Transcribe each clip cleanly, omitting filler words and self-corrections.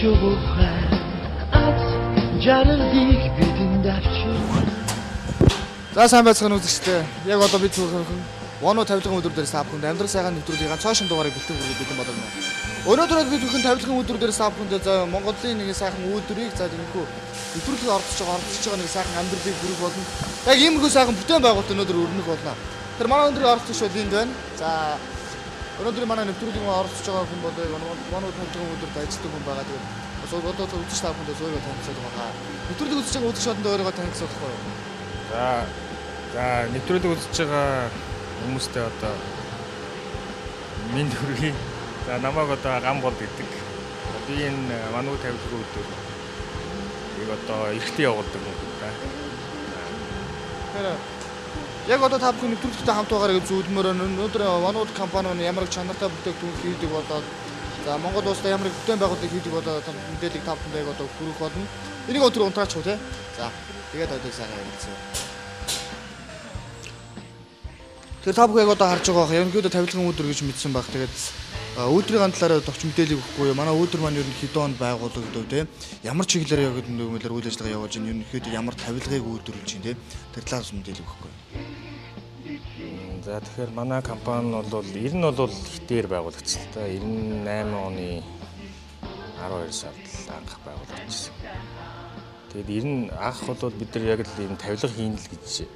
Чубухан ат жаргалыг бидэнд авчирна. За сайн байцгаана үзэгчдээ. Яг одоо бид зөвхөн Воно тавилгын өдөр дээр саапхунд амьдрал сайхан нэвтрүүлгийн ганц цоошин дугаарыг бэлтгэн хүргэж бэлэн болно. Өнөөдөр бид бүхэн тавилгын өдөр дээр саапхунд за Монголын нэг сайхан үйлдвэрийг за тэрхүү нэвтрүүлгийг оролцож байгаа нэг сайхан амьдралыг хүргэх болно. Яг иймэрхүү сайхан бүтээн байгуулалт өнөөдөр өрнөх болно. Тэр манай өнөөдрийн оролцогч бол энд байна. За өнөөдөр манай нэвтрүүлгийн оролцож байгаа хүн бол Воно тавилгын өдөрт ажилладаг хүн байгаа. Тэгээд бас одоо үзэгч та бүхэндээ өөрийгөө танилцуулах байгаа. Нэвтрүүлгийг үзэж байгаа үзэгч одонд өөрийгөө танилцуулах уу? За нэвтрүүлэг үзэж байгаа хүмүүстэй одоо минь хүргэе. За намайг одоо Гам гол гэдэг. Би энэ Мануу тавилгын өдөр яг одоо эрхтээ явуулдаг хүн да. Тэгэхээр яг одоо та бүхэн нэвтрүүлэгтэй хамт байгаарай гэж зөвлөмөр байна. Өнөөдөр Ванууд компани нь ямар чанартай бүтээгдэхүүн хийдэг болоод за Монгол улсад ямар бүтээн байгуулалт хийдэг болоод мэдээллийг та бүхэнд яг одоо хүргэх болно. Энийг өдөр унтраач уу те. За тэгээд одоо сайхан ярилцъя. Тэр та бүхэн яг одоо харж байгаа бах. Ерөнхийдөө тавилгын үйлдвэр гэж мэдсэн байх. Тэгээд үйлдвэрийн талаар товч мэдээлэл өгөхгүй юу? Манай үйлдвэр маань ер нь хэдэн онд байгуулагдав те? Ямар чиглэлээр яг нэмэлээр үйл ажиллагаа явуулж байна? Ерөнхийдөө ямар тавилгыг үйлдвэрлэж байна те? Тэр талаас мэдээлэл өгөхгүй. За тэгэхээр манай компани бол 90 нь бол хитээр байгуулагдсан л та. 98 оны 12 сард л анх байгуулагдсан. Тэгээд 90 анх бол бид нар яг л энэ тавилга хийн л гэж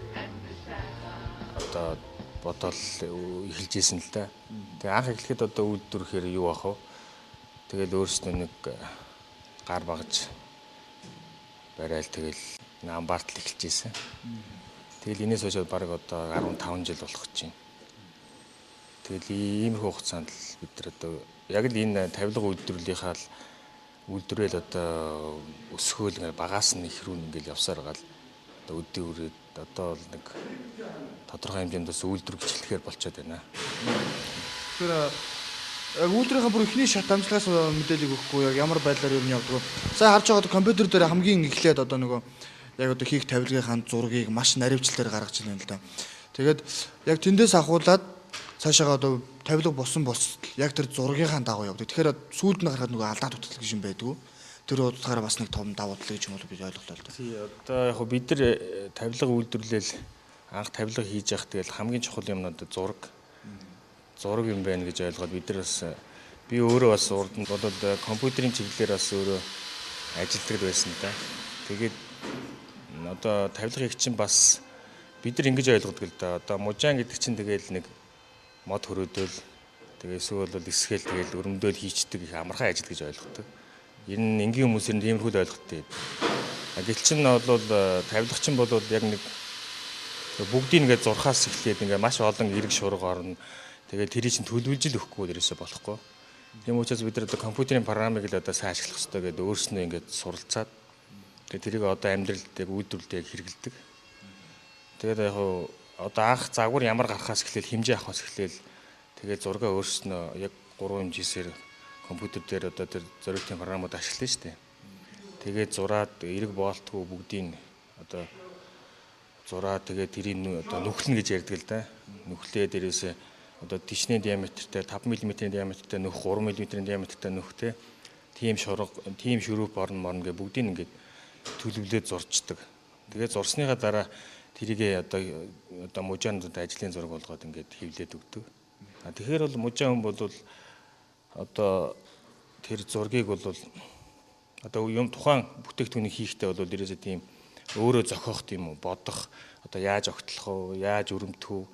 одоо бодоол эхэлж исэн л да. Тэгээ анх эхлэхэд одоо үйлдвэрлэхээр юу ах вэ? Тэгэл өөрснөө нэг гар багж барайл тэгэл амбарт л эхэлж исэн. Тэгэл энэс хойш бараг одоо 15 жил болох гэж байна. Тэгэл иймэрхүү хугацаанд л бид нар одоо яг л энэ тавилга үйлдвэрлэлийнхаа л үйлдвэрэл одоо өсгөөл ингээ багаас нь их рүү ингээл явсаар байгаа л одоо өдөө үрээд одоо бол нэг тодорхой хэмжээнд бас үйлдвэр гिचлэхээр болчиход байна. Тэгэхээр яг үйлдвэрийнхээ бүр эхний шат амжилтаас мэдээлэл өгөхгүй яг ямар байдлаар юу явдаг вэ? Сайн харж байгаа компьютер дээр хамгийн эхлээд одоо нөгөө яг одоо хийх тавилгынхаа зургийг маш наривчлалаар гаргаж ирнэ л да. Тэгээд яг тэндээс ахуулаад цаашаага одоо тавилга босон босдол яг тэр зургийнхаа дагуу явдаг. Тэгэхээр сүүлд нь гарахад нөгөө алдаа дутагдал гэж юм байдгүй. Тэр утгаараа бас нэг том давуу тал гэж юм бол би ойлголоо л да. Тий, одоо яг бид нар тавилга үйлдвэрлээл анх тавилга хийж явах тэгэл хамгийн чухал юм нь одоо зураг. Зураг юм байна гэж ойлгоод бид нар бас би өөрөө бас урд нь бол компьютерийн чиглэлээр бас өөрөө ажилладаг байсан да. Тэгээд одоо тавилгыг чинь бас бид нар ингэж ойлгодог л да. Одоо мужаан гэдэг чинь тэгэл нэг мод хөрөөдөөл тэгээ эсвэл бол эсгээл тэгэл өрөмдөөл хийчдэг их амархан ажил гэж ойлгодог. Ер нь энгийн хүмүүс ер нь тиймэрхүү л ойлголттой. Гэтэл чинь бол тавилга чинь бол яг нэг бүгдийг ингээд зурхаас эхлээд ингээд маш олон эрг шурга орно. Тэгээд тэрийг чинь төлөвлөж л өгөхгүй дээрээсээ болохгүй. Тийм учраас бид нар одоо компьютерийн програмыг л одоо сайн ашиглах хэрэгтэй гэдээ өөрснөө ингээд суралцаад тэгээд тэрийг одоо амьдралд яг үйлдвэрлэлд яг хэрэгэлдэг. Тэгээд яг одоо анх загвар ямар гарахаас эхлээл хэмжээ авахаас эхлээл тэгээд зургаа өөрснөө яг 3 хэмжээсээр компьютер дээр одоо тэр зориултын програмууд ашиглана шүү дээ. Тэгээд зураад эрг боолтгүй бүгдийг одоо зураа тэгээд тэрийг одоо нүхлэнэ гэж ярьдаг л да. Нүхлээ дээрээсээ одоо тишний диаметртэй 5 мм-ийн диаметртэй нүх, 3 мм-ийн диаметртэй нүхтэй тийм шурга, тийм шүрүүп орно морно гэ бүгдийг ингээд төлөвлөөд зурчдаг. Тэгээд зурсныхаа дараа тэрийг одоо мужаанд ажлын зураг болгоод ингээд хэвлээд өгдөг. А тэгэхээр бол мужаан хүн бол одоо тэр зургийг бол одоо юм тухайн бүтээгдэхүүнийг хийхдээ бол дээрээсээ тийм өөрөө зохиох тийм үү бодох одоо яаж огтлох вэ, яаж өрөмдөх үү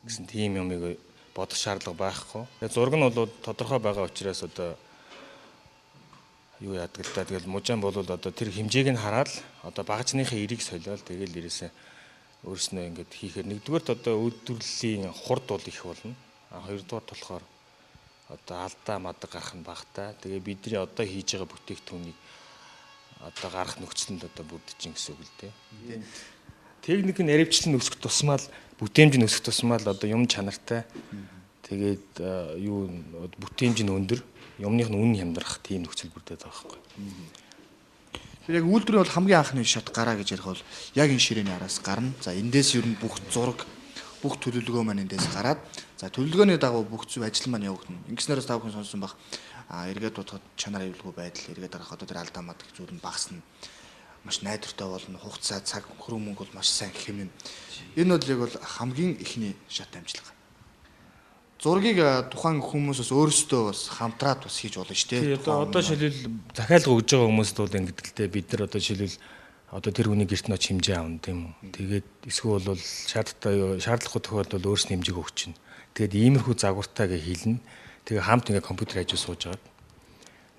гэсэн тийм юмыг бодох шаардлага байхгүй. Тэгээд зураг нь бол тодорхой байгаа учраас одоо юу яадаг л да. Тэгэл мужаан бол одоо тэр хэмжээг нь хараад одоо багажныхаа эрийг солиод тэгэл дээрээсээ өөрснөө ингээд хийхээр нэгдүгээрт одоо үйлдвэрлэлийн хурд бол их болно. А хоёрдугаарт болохоор одоо алдаа мадаг гарах нь багатай. Тэгээ бидний одоо хийж байгаа бүтээгдэхүүнийг одоо гарах нөхцөлөнд одоо бүрдэж гин гэсэн үг л дээ. Техник нь наривчлал нь өсөх тусмаа л бүтээмж нь өсөх тусмаа л одоо юм чанартай. Тэгээд юу бүтээмж нь өндөр, юмных нь үнэ хямдрах тийм нөхцөл бүрдээд байгаа байхгүй. Тэр яг үйлдвэрийн бол хамгийн анхны шат гараа гэж ярих бол яг энэ ширээний араас гарна. За эндээс ер нь бүх зураг, бүх төлөвлөгөө маань эндээс гараад за төлөвлөгөөний дагуу бүх зүйл ажил маань явагдана. Ингэснээрээс та бүхэн сонсон бах. Эргээд бодоход чанар аюулгүй байдал, эргээд дарах одоо тэр алдаа мад гэх зүйл нь багасна. Маш найдвартай болно, хугацаа, цаг, хөрөнгө мөнгө бол маш сайн хэмнэн. Энэ бол яг бол хамгийн эхний шат амжилт. Зургийг тухайн хүмүүсээс өөрсдөө бас хамтраад бас хийж болно шүү дээ. Одоо жишээлбэл захиалга өгж байгаа хүмүүст бол ингэдэг л дээ. Бид нар одоо жишээлбэл одоо тэр хүний гэрт нөч хэмжээ авна тийм үү. Тэгээд эсвэл бол шаардлагагүй тохиолдолд өөрсний хэмжээг өгч чинь. Тэгээд иймэрхүү загвартай гэж хэлнэ. Тэгээ хамт ингээ компьютер хажуу сууж агаад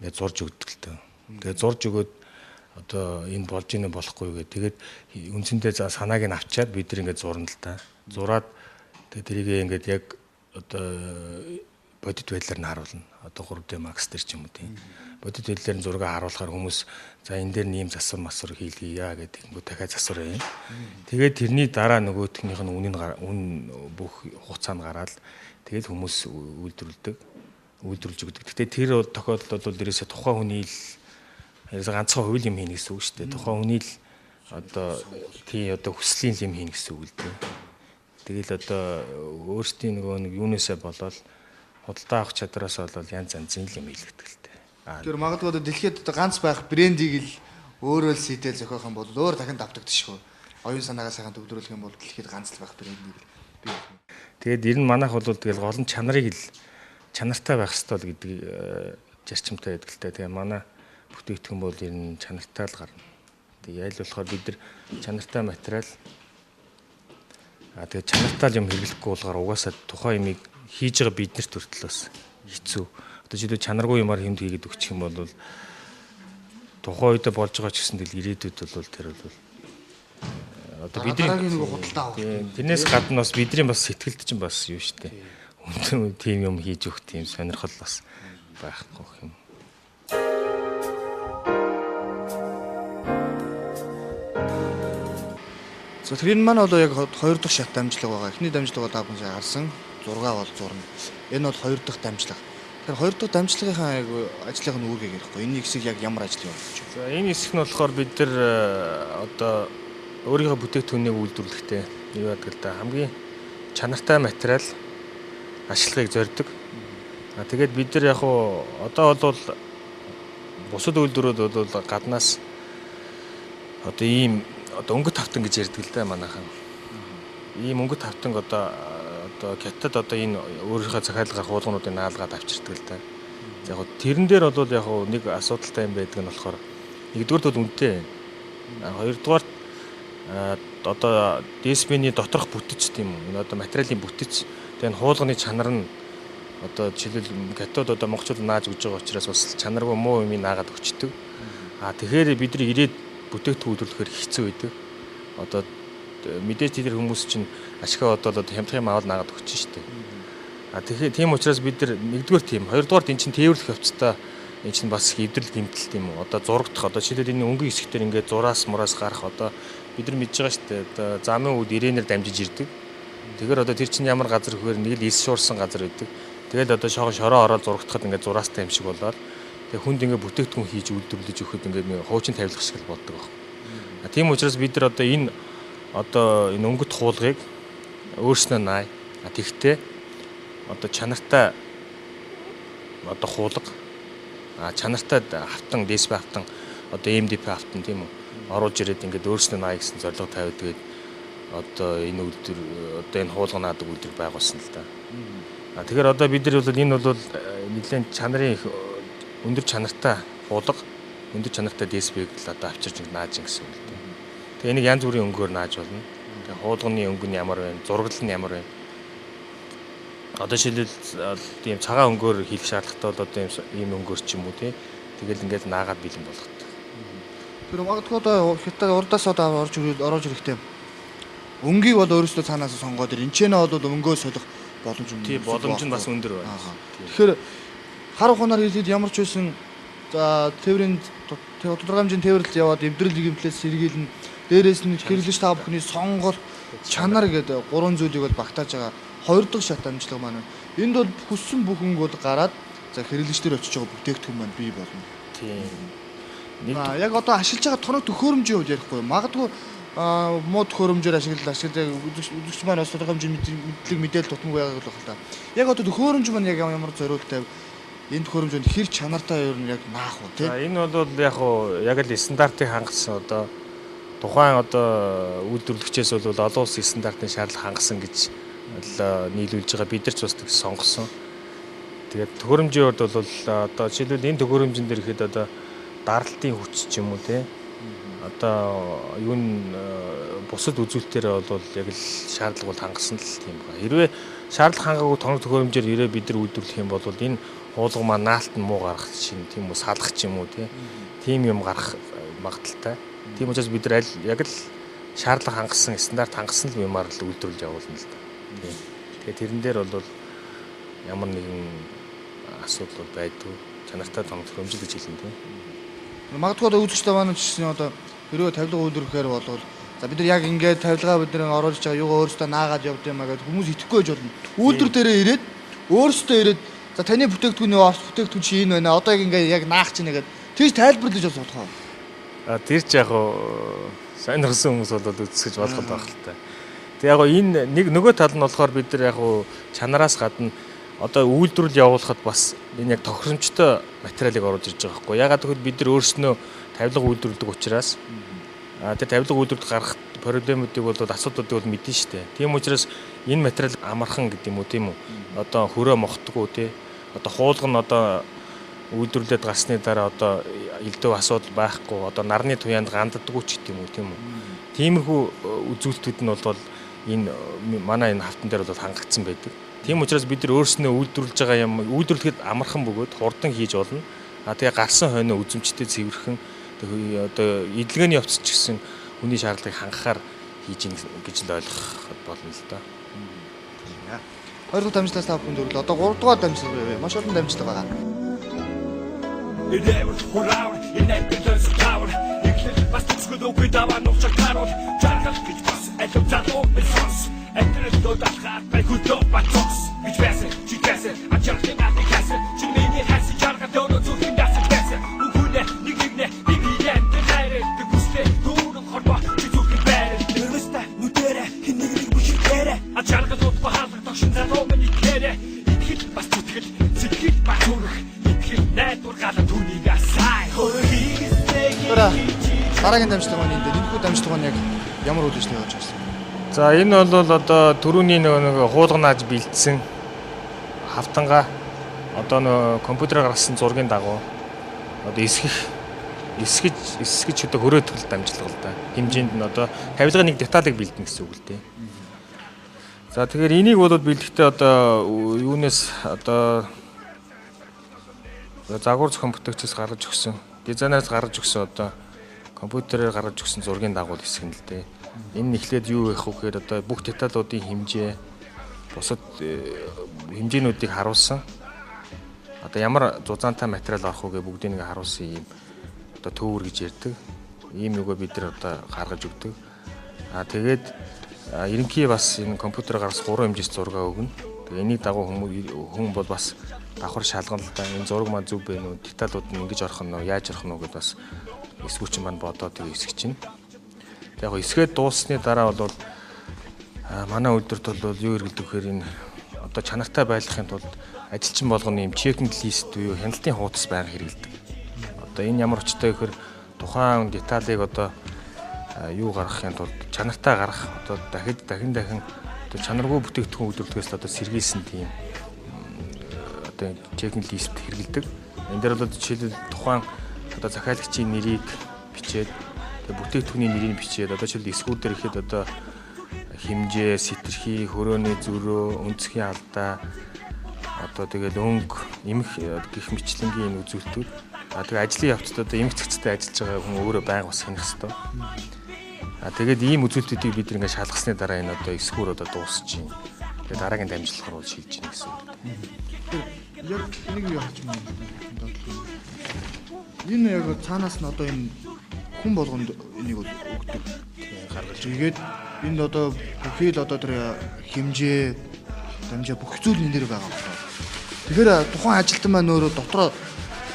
ингээ зурж өгдөг л дээ. Тэгээ зурж өгөөд одоо энэ болж ийнэ болохгүй гэ. Тэгээд үндсэндээ санааг нь авчаад бид нар ингээ зурна л та. Зураад тэгээ тэрийг ингээд яг одоо бодит байдлаар нь харуулна. Одоо 3D Max дээр ч юм уу тийм. Бодит байдлаар нь зураг харуулахаар хүмүүс за энэ дээр нь ийм засвар масвар хийлгэе гэдэг юм дахиад засвар юм. Тэгээд тэрний дараа нөгөөтгнийх нь үнийн үн бүх хугацаа нь гараад тэгээд хүмүүс үйлдвэрлэдэг, үйлдвэрлэж өгдөг. Гэтэ тэр тохиолдолд бол ерөөсөө тухайн хүний л ерөөсөө ганцхан хувь юм хийнэ гэсэн үг шүү дээ. Тухайн хүний л одоо тий одоо хүслийн юм хийнэ гэсэн үг л дээ. Тэгэл одоо өөрсдийн нөгөө нэг юунасаа болоод худалдаа авах чадвараас болоод янз янзын л юм хийлгдэг л дээ. Тэр магадгүй одоо дэлхийд одоо ганц байх брендийг л өөрөө л сэтэл зохиох юм бол өөр дахин давтагдчихгүй. Оюун санаагаа сайхан төвлөрүүлэх юм бол дэлхийд ганц л байх брендийг л бий болно. Тэгээд ер нь манайх бол тэгэл гол нь чанарыг л чанартай байх ёстой л гэдэг зарчимтай байдаг л дээ. Тэгээ манай бүтээгдэхүүн бол ер нь чанартай л гарна. Тэгээ яйл болохоор бид нар чанартай материал тэгээ чанартай юм хэрэглэхгүй болохоор угаасаа тухайн юмыг хийж байгаа биднэрт хүртэл бас хэцүү. Одоо жишээлбэл чанаргүй юмар хэмд хийгээд өгчих юм бол тухайн үедээ болж байгаа ч гэсэн тэгэл ирээдүйд бол тэр бол одоо бидний нэг худалдаа авах. Тэрнээс гадна бас бидний бас сэтгэлд чинь бас юу штэ. Тийм юм хийж өгөх тийм сонирхол бас байхгүй юм. За тэр энэ маань бол яг хоёр дахь шат дамжлага байгаа. Эхний дамжлага бол та бүхэн харсан 6 бол зурна. Энэ бол хоёр дахь дамжлага. Тэгэхээр хоёр дахь дамжлагынхаа яг ажлын нь үүргийг ярихгүй. Энэ хэсэг яг ямар ажил явуулж байна? За энэ хэсэг нь болохоор бид нар одоо өөрийнхөө бүтээгдэхүүнийг үйлдвэрлэхдээ юу яадаг л да хамгийн чанартай материал ашиглахыг зорддог. Тэгээд бид нар яг уу одоо бол бусад үйлдвэрүүд бол гаднаас одоо ийм одоо өнгөт хавтан гэж ярьдаг л да манайхан. Ийм өнгөт хавтанг одоо Хятад одоо энэ өөрийнхөө захиалгаар хуулгануудыг наалгаад авчирдаг л да. Яг тэрэн дээр бол яг нэг асуудалтай юм байдаг нь болохоор нэгдүгээрт бол үнэтэй. Хоёрдугаарт одоо ДСП-ний доторх бүтэц тийм үү? Энэ одоо материалын бүтэц. Тэгээ энэ хуулганы чанар нь одоо жишээлбэл Хятад одоо монголчууд нааж өгж байгаа учраас бас чанаргүй муу юм наагаад өгчдөг. А тэгэхээр бид нар ирээд бүтээгдэхүүн үйлдвэрлэхээр хэцүү байдаг. Одоо мэдээж тэр хүмүүс чинь ашгаа бодоод одоо хямдхан юм аваад наагаад өгч штэ. А тэгэхээр тийм учраас бид нар нэгдүгээр тийм, хоёрдугаар энэ чинь тээвэрлэх явцдаа энэ чинь бас эвдрэл гэмтэл тийм үү. Одоо зурагдах одоо жишээлбэл энэ өнгийн хэсэгтэр ингээд зураас мураас гарах одоо бид нар мэдж байгаа штэ. Одоо замын үед ирээнээр дамжиж ирдэг. Тэгэхээр одоо тэр чинь ямар газар гэхээр нэг л элс шуурсан газар байдаг. Тэгэл одоо шохон шороо ороод зурагдахад ингээд зураастай юм шиг болоод тэгээ хүнд ингээд бүтээгдэхүүн хийж үйлдвэрлэж өгөхөд ингээд нэг хуучин тавилах шиг л болдог баг. Тийм учраас бид нар одоо энэ өнгөт хуулгыг өөрснөө наая. Тэгтээ одоо чанартай одоо хуулга, чанартай хавтан, ДСП хавтан, одоо МДП хавтан тийм үү оруулж ирээд ингээд өөрснөө наая гэсэн зорилго тавиад тэгээд одоо энэ үйлдвэр одоо энэ хуулга наадаг үйлдвэр байгуулсан л да. Тэгэхээр одоо бид нар бол энэ бол нэлээд чанарын өндөр чанартай хуулга, өндөр чанартай ДСП-г л одоо авчирч нааж гэсэн үг л дээ. Тэгээ энийг янз бүрийн өнгөөр нааж болно. Тэгээ хуулганы өнгө нь ямар вэ? Зураглал нь ямар вэ? Одоо жишээлбэл тийм цагаан өнгөөр хийх шаардлагатай бол одоо ийм өнгөөр ч юм уу тий. Тэгэл ингээд наагаад бэлэн болгодог. Тэр магадгүй одоо Хятад урдаас одоо орж ирэхдээ өнгийг бол өөрөөсөө цаанаас сонгоод ир. Энд ч нэ бол өнгөө солих боломж юм. Тий, боломж нь бас өндөр байна. Тэгэхээр хар ухаанаар хэлэхэд ямар ч байсан за тээврийн тодорхой хэмжээний тээвэрлэл яваад эвдрэл гэмтлээс сэргийлнэ. Дээрээс нь хэрэглэгч та бүхний сонголт, чанар гэдэг гурван зүйлийг бол багтааж байгаа хоёр дахь шат амжилт маань. Энд бол хүссэн бүх өнгө бол гараад за хэрэглэгч дээр очиж байгаа бүтээгдэхүүн маань бий болно. Тийм. Яг одоо ашиглаж байгаа тоног төхөөрөмжийн хувьд ярихгүй. Магадгүй муу төхөөрөмжөөр ашиглал үзэгч маань бас тодорхой хэмжээний мэдлэг мэдээлэл тутамгүй байгааг л байна л да. Яг одоо төхөөрөмж маань яг ямар зориулттай Энэ төхөөрөмжөнд хэр чанартай ер нь яг наах вэ тий? За энэ бол яг уу яг л стандартыг хангасан одоо тухайн одоо үйлдвэрлэгчээс бол олон улсын стандартын шаардлага хангасан гэж нийлүүлж байгаа. Бид нар ч бас тэгж сонгосон. Тэгээд төхөөрөмжийн хувьд бол одоо жишээлбэл энэ төхөөрөмжин дээр ихэд одоо даралтын хүч ч юм уу тий одоо юу н бусад үзүүлэлтээр бол яг л шаардлага бол хангасан л тийм байна. Хэрвээ шаардлага хангаагүй тоног төхөөрөмжөөр хэрвээ бид нар үйлдвэрлэх юм бол энэ хуулга маань наалт нь муу гарах чинь тийм үү салах ч юм уу тийм юм гарах магадлалтай. Тийм учраас бид нар аль яг л шаардлага хангасан стандарт хангасан л юмар л үйлдвэрлэж явуулна л да. Тийм. Тэгээд тэрэн дээр бол ямар нэгэн асуудал бол байдгүй. Чанартай тоног төхөөрөмж гэж хэлнэ тийм. Магадгүй одоо үзэгчтэй маань ч гэсэн одоо хэрвээ тавилга үйлдвэрлэхээр бол за бид нар яг ингээд тавилгаа бид нар оруулж байгаа юугаа өөрөөсөө наагаад явд юм а гэдээ хүмүүс итгэхгүй байж болно. Үйлдвэр дээрээ ирээд өөрөөсөө ирээд за таны бүтээгдэхүүний орц бүтээгдэхүүн чи энэ байна. Одоо яг ингээд яг наах чинь гэдэг тэгж тайлбарлаж бас болох уу? А тэр ч яг сонирхсан хүмүүс бол үзсгэж болох байх л та. Тэг яг энэ нэг нөгөө тал нь болохоор бид нар яг чанараас гадна одоо үйлдвэрлэл явуулахад бас энэ яг тохиромжтой материалыг оруулж ирж байгаа байхгүй. Ягаад гэвэл бид нар өөрснөө тавилга үйлдвэрлэдэг учраас тэр тавилга үйлдвэрлэх гарах проблемуудыг бол асуудлуудыг бол мэднэ шүү дээ. Тийм учраас энэ материал амархан гэдэг юм уу тийм үү? Одоо хөрөө мохтгоо тий. Одоо хуулга нь одоо үйлдвэрлээд гарсны дараа одоо элдв асуудал байхгүй. Одоо нарны туяанд ганддаггүй ч гэдэг юм уу тийм үү? Тиймэрхүү үзүүлэлтүүд нь бол энэ манай энэ хавтан дээр бол хангагдсан байдаг. Тийм учраас бид нар өөрснөө үйлдвэрлэж байгаа юм үйлдвэрлэхэд амархан бөгөөд хурдан хийж болно. А тэгээ гарсан хойноо үзэмжтэй цэвэрхэн одоо эдлэгээний явц ч гэсэн хүний шаардлагыг хангахаар хийж ийн гэж л ойлгох болно л доо. Хоёр дахь дамжлагаас та бүхэнд өргөл. Одоо гурав дугаар дамжлага явъя. Маш олон дамжлага байгаа. Дараагийн дамжлага маань энэ дээр. Энэхүү дамжлага нь яг ямар үйл ажиллагаа явуулж байгаа юм? За энэ бол одоо түрүүний нөгөө хуулганааж бэлдсэн хавтангаа одоо нөгөө компьютерээр гаргасан зургийн дагуу одоо эсгэж одоо хөрөөтгөл дамжлага л да. Хэмжээнд нь одоо тавилгын нэг деталийг бэлдэнэ гэсэн үг л дээ. За тэгэхээр энийг бол бэлдэхдээ одоо юунаас одоо загвар зохион бүтээгчээс гаргаж өгсөн, дизайнераас гаргаж өгсөн одоо компьютерээр гаргаж өгсөн зургийн дагуу хэсэг нь л дээ. Энэ нь эхлээд юу байх вэ гэхээр одоо бүх деталуудын хэмжээ, бусад хэмжээнүүдийг харуулсан. Одоо ямар зузаантай материал орох вэ гэ бүгдийг нэг харуулсан ийм одоо төвөр гэж ярьдаг. Ийм юугаа бид нар одоо гаргаж өгдөг. Аа тэгээд ерөнхий бас энэ компьютер гаргасан 3 хэмжээс зураг өгнө. Тэгээ энийг дагуу хүн бол бас давхар шалгана л да. Энэ зураг маань зөв байна уу? Деталууд нь ингэж орох нь уу? Яаж орох нь уу гэдээ бас эсгүүчин маань бодоод тэгээ эсгэж чинь. Тэг яг эсгээд дууссаны дараа бол манай үйлдвэрт бол юу хэрэглэдэг гэхээр энэ одоо чанартай байлгахын тулд ажилчин болгоны юм checking list буюу хяналтын хуудас байнга хэрэглэдэг. Одоо энэ ямар учиртай гэхээр тухайн деталийг одоо юу гаргахын тулд чанартай гаргах одоо дахин одоо чанаргүй бүтээгдэхүүн үйлдвэрлэхээс одоо сэргийлсэн тийм одоо checking list хэрэглэдэг. Энэ дээр бол жишээлбэл тухайн одоо захиалагчийн нэрийг бичээд бүтээгдэхүүний нэрийг бичээд одоо жишээлбэл эсгүүр дээр ихэд одоо хэмжээ, сэтэрхий, хөрөөний зөрөө, өнцгийн алдаа одоо тэгэл өнгө, эмх гих мэтлэнгийн энэ үзүүлэлтүүд. А тэгээ ажлын явцад одоо эмх цэгцтэй ажиллаж байгаа хүн өөрөө байнга бас хянах ёстой. А тэгээд ийм үзүүлэлтүүдийг бид ингээд шалгасны дараа энэ одоо эсгүүр одоо дуусч байна. Тэгээд дараагийн дамжлах руу шилжиж гин гэсэн үг. Яг энийг юу харж байна? Энэ яг цаанаас нь одоо энэ хүн болгонд энийг бол өгдөг. Гаргаж. Тэгээд энд одоо бүхий л одоо тэр хэмжээ, дамжаа бүх зүйл энэ дээр байгаа байна. Тэгэхээр тухайн ажилтан маань өөрөө дотроо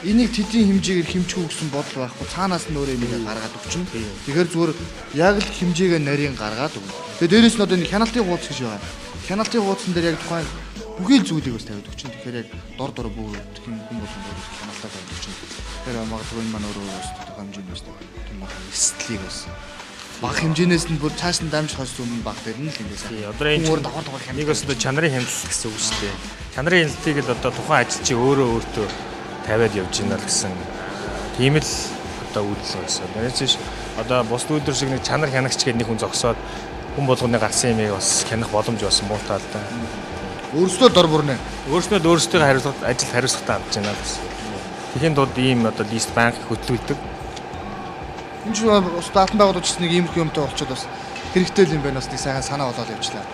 энийг тэдний хэмжээгээр хэмжих үү гэсэн бодол байхгүй. Цаанаас нь өөрөө энийг гаргаад өгчнө. Тэгэхээр зүгээр яг л хэмжээгээ нарийн гаргаад өгнө. Тэгээд дээрээс нь одоо энэ хяналтын хуудас гэж байгаа. Хяналтын хуудсан дээр яг тухайн Бүхий л зүйлийг бас тавиад өгчин. Тэгэхээр яг дор дор бүгд хүн болгон өөр хяналтай тавиад өгчин. Тэгэхээр магадгүй энэ маань өөрөө бас тодорхой хэмжээний бас тийм эрсдлийг бас бага хэмжээнээс нь бүр цааш нь дамжих өмнө баг дээр нь л ингээс. Одоо энэ өөр давхар давхар хяналт. Нэг бас одоо чанарын хяналт гэсэн үг шүү дээ. Чанарын хяналтыг л одоо тухайн ажилчин өөрөө өөртөө тавиад явж байна л гэсэн тийм л одоо үйлдэл байсан. Тэрнээс одоо бус үйлдвэр шиг нэг чанар хянагч гэдэг нэг хүн зогсоод хүн болгоны гарсан юмыг бас хянах боломж бас муутай л да. Өөрсдөө дор бүрнэ. Өөрснөө л өөрсдийнхөө хариуцлага ажил хариуцлагатай хандж байна л гэсэн. Тэхийн тулд ийм одоо лист банк хөтлүүлдэг. Энэ чинь бас даатан байгууллагч нэг иймэрхүү юмтай болчиход бас хэрэгтэй л юм байна, бас нэг сайхан санаа болоод явчлаа.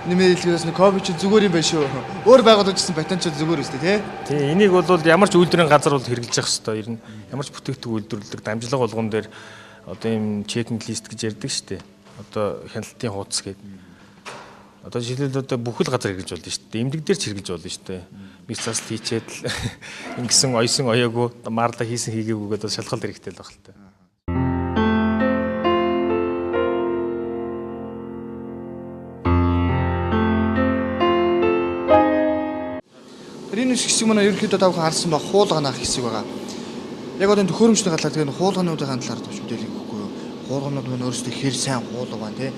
Нэмээ хэлбэрээс нэг кофе чинь зүгээр юм байна шүү. Өөр байгууллагч гэсэн патент чинь зүгээр өстэй тий. Тий, энийг бол ямар ч үйлдвэрийн газар бол хэрэглэж явах хэрэгтэй. Ер нь ямар ч бүтээгдэхүүн үйлдвэрлэдэг дамжлага болгон дээр одоо ийм checking list гэж ярьдаг шүү дээ. Одоо хяналтын хуудас гэдэг. Одоо жишээлбэл одоо бүхэл газар хэрэглэж болно шүү дээ. Эмдэг дээр ч хэрэглэж болно шүү дээ. Мис засалт хийчээд л ингэсэн ойсон оёогүй марла хийсэн хийгээгүй гэдэг шалгалт хэрэгтэй л баг л та. Тэр энэ хэсэг манай ерөнхийдөө та бүхэн харсан ба хуулганаах хэсэг байгаа. Яг одоо энэ төхөөрөмжний талаар тэгээ хуулгануудын талаар товч мэдээлэл өгөхгүй юу? Хуулганууд маань өөрсдөө хэр сайн хуулга байна те.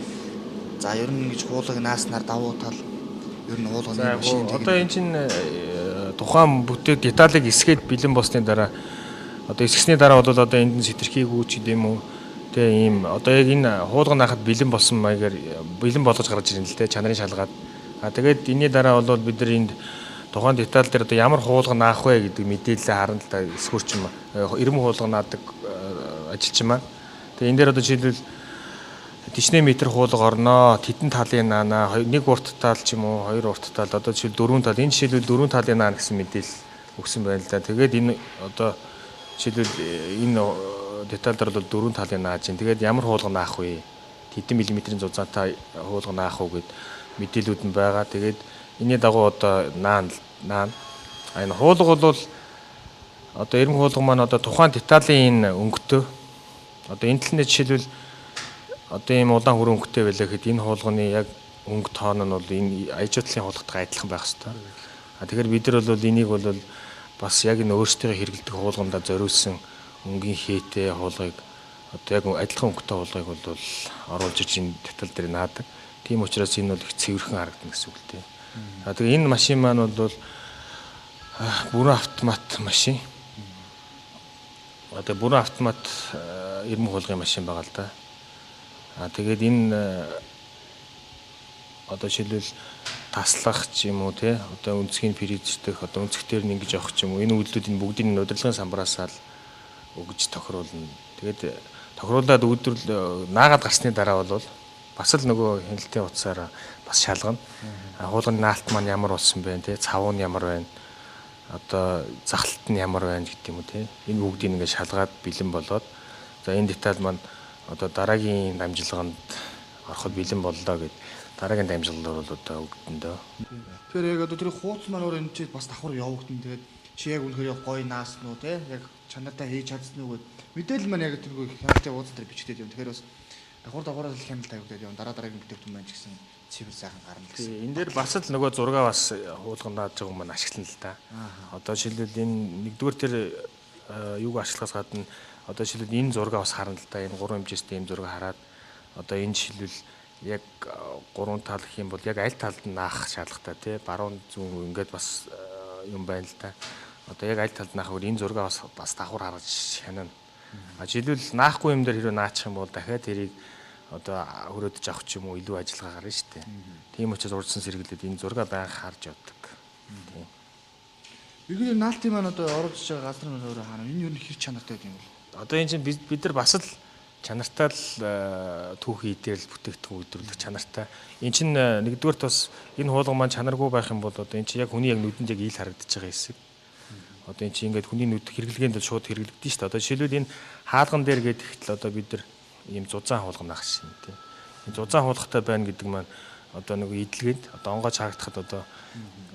За ер нь ингэж хуулгыг нааснаар давуу тал ер нь хуулганы машин. Одоо энэ чинь тухайн бүтээг деталийг эсгээд бэлэн болсны дараа одоо эсгэсний дараа бол одоо энд нь сэтэрхийгүү ч гэдэм үү те ийм одоо яг энэ хуулга наахад бэлэн болсон маягаар бэлэн болгож гарч ирнэ л те чанарын шалгаад. А тэгээд энэний дараа бол бид нар энд тухайн деталь дээр одоо ямар хуулга наах вэ гэдэг мэдээлэлээ харна л да эсгүүрч юм эрмэг хуулга наадаг ажилчин маань. Тэгээ энэ дээр одоо жишээлбэл тишнэ метр хуулга орноо, тэдэн талын наана, нэг урт тал ч юм уу, хоёр урт тал, одоо жишээл дөрвөн тал, энэ жишээлбэл дөрвөн талын наана гэсэн мэдээлэл өгсөн байна л да. Тэгээд энэ одоо жишээлбэл энэ деталь дээр бол дөрвөн талын нааж чинь. Тэгээд ямар хуулга наах вэ? Тэдэн миллиметрийн зузаантай хуулга наах уу гэд мэдээлүүд нь байгаа. Тэгээд энэний дагуу одоо наана. А энэ хуулга бол одоо эрмэг хуулга маань одоо тухайн деталийн энэ өнгөтэй одоо энэ талны жишээлбэл одоо ийм улаан хүрэн өнгөтэй байлаа гэхэд энэ хуулганы яг өнгө тоон нь бол энэ аяжуудлын хуулгатайгаа адилхан байх ёстой. А тэгэхээр бид нар бол энийг бол бас яг энэ өөрсдийнхөө хэрэглэдэг хуулгандаа зориулсан өнгийн хээтэй хуулгыг одоо яг адилхан өнгөтэй хуулгыг бол оруулж иж энэ деталь дээр наадаг. Тийм учраас энэ бол их цэвэрхэн харагдана гэсэн үг л дээ. А тэгээ энэ машин маань бол бүрэн автомат машин. Одоо бүрэн автомат эрмэг хуулгын машин байгаа л да. А тэгээд энэ одоо жишээлбэл таслах ч юм уу те одоо өнцгийн приздэх одоо өнцгтэр нь ингэж явах ч юм уу энэ үйлдэлүүдийн бүгдийг нь удирдлагын самбараасаа л өгж тохируулна. Тэгээд тохируулаад үйлдвэрлэл наагаад гарсны дараа бол бас л нөгөө хяналтын утсаараа бас шалгана. Хуулганы наалт маань ямар болсон бэ те цав нь ямар байна одоо захалт нь ямар байна гэдэг юм уу те энэ бүгдийг ингээд шалгаад бэлэн болоод за энэ деталь маань одоо дараагийн дамжлаганд ороход бэлэн боллоо гэд дараагийн дамжлагаар бол одоо өгдөн дөө. Тэгэхээр яг одоо тэр хууц маань өөр энэ чинь бас давхар явагдана. Тэгээд чи яг үнэхээр яг гоё наасан уу те яг чанартай хийж чадсан уу гэд мэдээлэл маань яг тэргүй хяналтын ууц дээр бичигдээд юм. Тэгэхээр бас давхар давхараа л хяналт тавигдаад юм. Дараа дараагийн бүтээгдэхүүн маань ч гэсэн цэвэр сайхан гарна гэсэн. Энэ дээр бас л нөгөө зургаа бас хуулганд нааж байгаа юм маань ашиглана л да. Одоо жишээлбэл энэ нэгдүгээр тэр юуг ашиглахаас гадна одоо жишээлбэл энэ зургаа бас харна л да. Энэ гурван хэмжээстэй ийм зураг хараад одоо энэ жишээлбэл яг гурван тал гэх юм бол яг аль талд нь наах шаардлагатай тий баруун зүүн ингээд бас юм байна л да. Одоо яг аль талд наах вэ? Энэ зургаа бас давхар харж шанана. А жишээлбэл наахгүй юм дээр хэрвээ наачих юм бол дахиад тэрийг одоо хөрөөдөж авах ч юм уу илүү ажиллагаа гарна шүү дээ. Тийм учраас урдсан сэргэлээд энэ зургаа байнга харж явдаг. Тийм. Ерөнхийдөө наалтын маань одоо оруулж байгаа газар маань өөрөө хаана? Энэ ер нь хэр чанартай юм бол? Одоо энэ чинь бид нар бас л чанартай л түүхий идэл бүтээгдэхүүн үйлдвэрлэх чанартай. Энэ чинь нэгдүгээрт бас энэ хуулга маань чанаргүй байх юм бол одоо энэ чинь яг хүний яг нүдэнд яг ил харагдаж байгаа хэсэг. Одоо энэ чинь ингээд хүний нүд хэрэглэгээнд бол шууд хэрэглэгдэн шүү дээ. Одоо жишээлбэл энэ хаалган дээр гэдэг л одоо бид нар ийм зузаан хуулга наах шин тийм. Энэ зузаан хуулгатай байна гэдэг маань одоо нөгөө идэлгээнд одоо онгойч хаагдахад одоо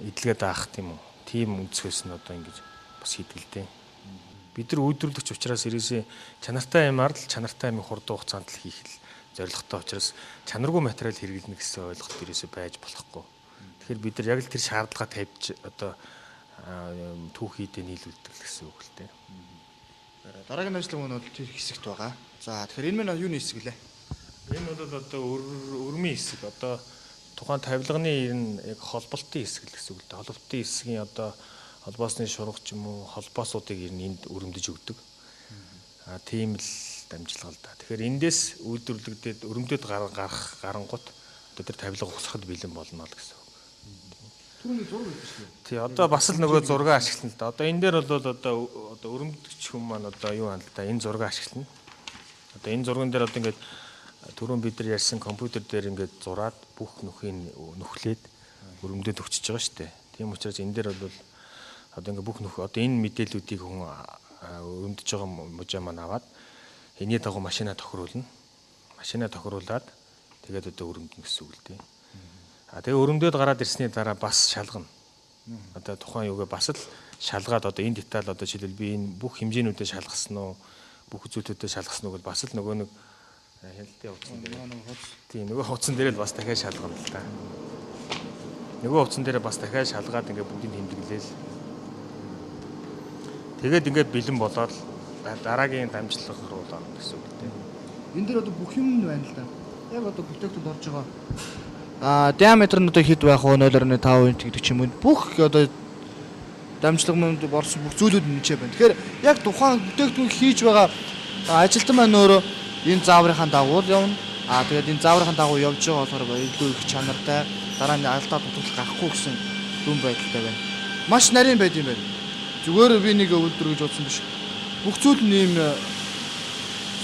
идэлгээ даах тийм үү. Тийм өнцгөөс нь одоо ингэж бас хийдэг л дээ. Бид нар үйлдвэрлэгч учраас ерөөсөө чанартай юмар л чанартай юм хурдан хугацаанд л хийх л зорилготой учраас чанаргүй материал хэрэглэнэ гэсэн ойлголт ерөөсөө байж болохгүй. Тэгэхээр бид нар яг л тэр шаардлага тавьж одоо түүхийдээ нийлүүлдэг л гэсэн үг л дээ. Дараагийн ажиллаг нь бол тэр хэсэгт байгаа. За тэгэхээр энэ маань юуны хэсэг лээ? Энэ бол одоо өрмийн хэсэг. Одоо тухайн тавилганы ер нь яг холболтын хэсэг л гэсэн үг л дээ. Холболтын хэсгийн одоо холбоосны шурга ч юм уу холбоосуудыг ер нь энд өрөмдөж өгдөг. А тийм л дамжлага л да. Тэгэхээр эндээс үйлдвэрлэгдээд өрөмдөд гарах гарангууд одоо тэр тавилга ухсахад бэлэн болно л гэсэн үг. Түрүүний зураг байдаг шүү дээ. Тий, одоо бас л нөгөө зураг ашиглана л да. Одоо энэ дээр бол одоо өрөмдөгч хүн маань одоо юу ан л да, энэ зураг ашиглана. Одоо энэ зурган дээр одоо ингээд түрүүн бид нар ярьсан компьютер дээр ингээд зураад бүх нөхийг нөхлээд өрөмдөд өгчөж байгаа шүү дээ. Тийм учраас энэ дээр бол одоо ингээд бүх нөх одоо энэ мэдээллүүдийг хүн өрөмдөж байгаа мужаа маань аваад энэний дагуу машина тохируулна. Машина тохируулаад тэгээд одоо өрөмдөнө гэсэн үг л дээ. А тэгээ өрөмдөд гараад ирсний дараа бас шалгана. Одоо тухайн юугаа бас л шалгаад одоо энэ деталь одоо жишээлбэл би энэ бүх хэмжээнүүдээ шалгасан уу, бүх үзүүлэлтүүдээ шалгасан уу гэж бас л нөгөө нэг хяналтын хувцсан дээр. Тийм, нөгөө хувцсан дээр л бас дахиад шалгана л да. Нөгөө хувцсан дээр бас дахиад шалгаад ингээ бүгдийг тэмдэглээл. Тэгээд ингээд бэлэн болоод дараагийн дамжлага руу орно гэсэн үг дээ. Энэ дээр одоо бүх юм байна л да. Яг одоо бүтээгдэхүүнд орж байгаа диаметр нь одоо хэд байх вэ? 0.5 инч гэдэг ч юм уу. Бүх одоо дамжлага мөнд орсон бүх зүйлүүд нь энэ байна. Тэгэхээр яг тухайн бүтээгдэхүүн хийж байгаа ажилтан маань өөрөө энэ зааврынхаа дагуу явна. Аа тэгээд энэ зааврынхаа дагуу явж байгаа болохоор илүү их чанартай, дараа нь алдаа дутагдал гарахгүй гэсэн дүн байдалтай байна. Маш нарийн байд юм байна. Зүгээр би нэг үйлдвэр гэж бодсон биш. Бүх зүйл нь ийм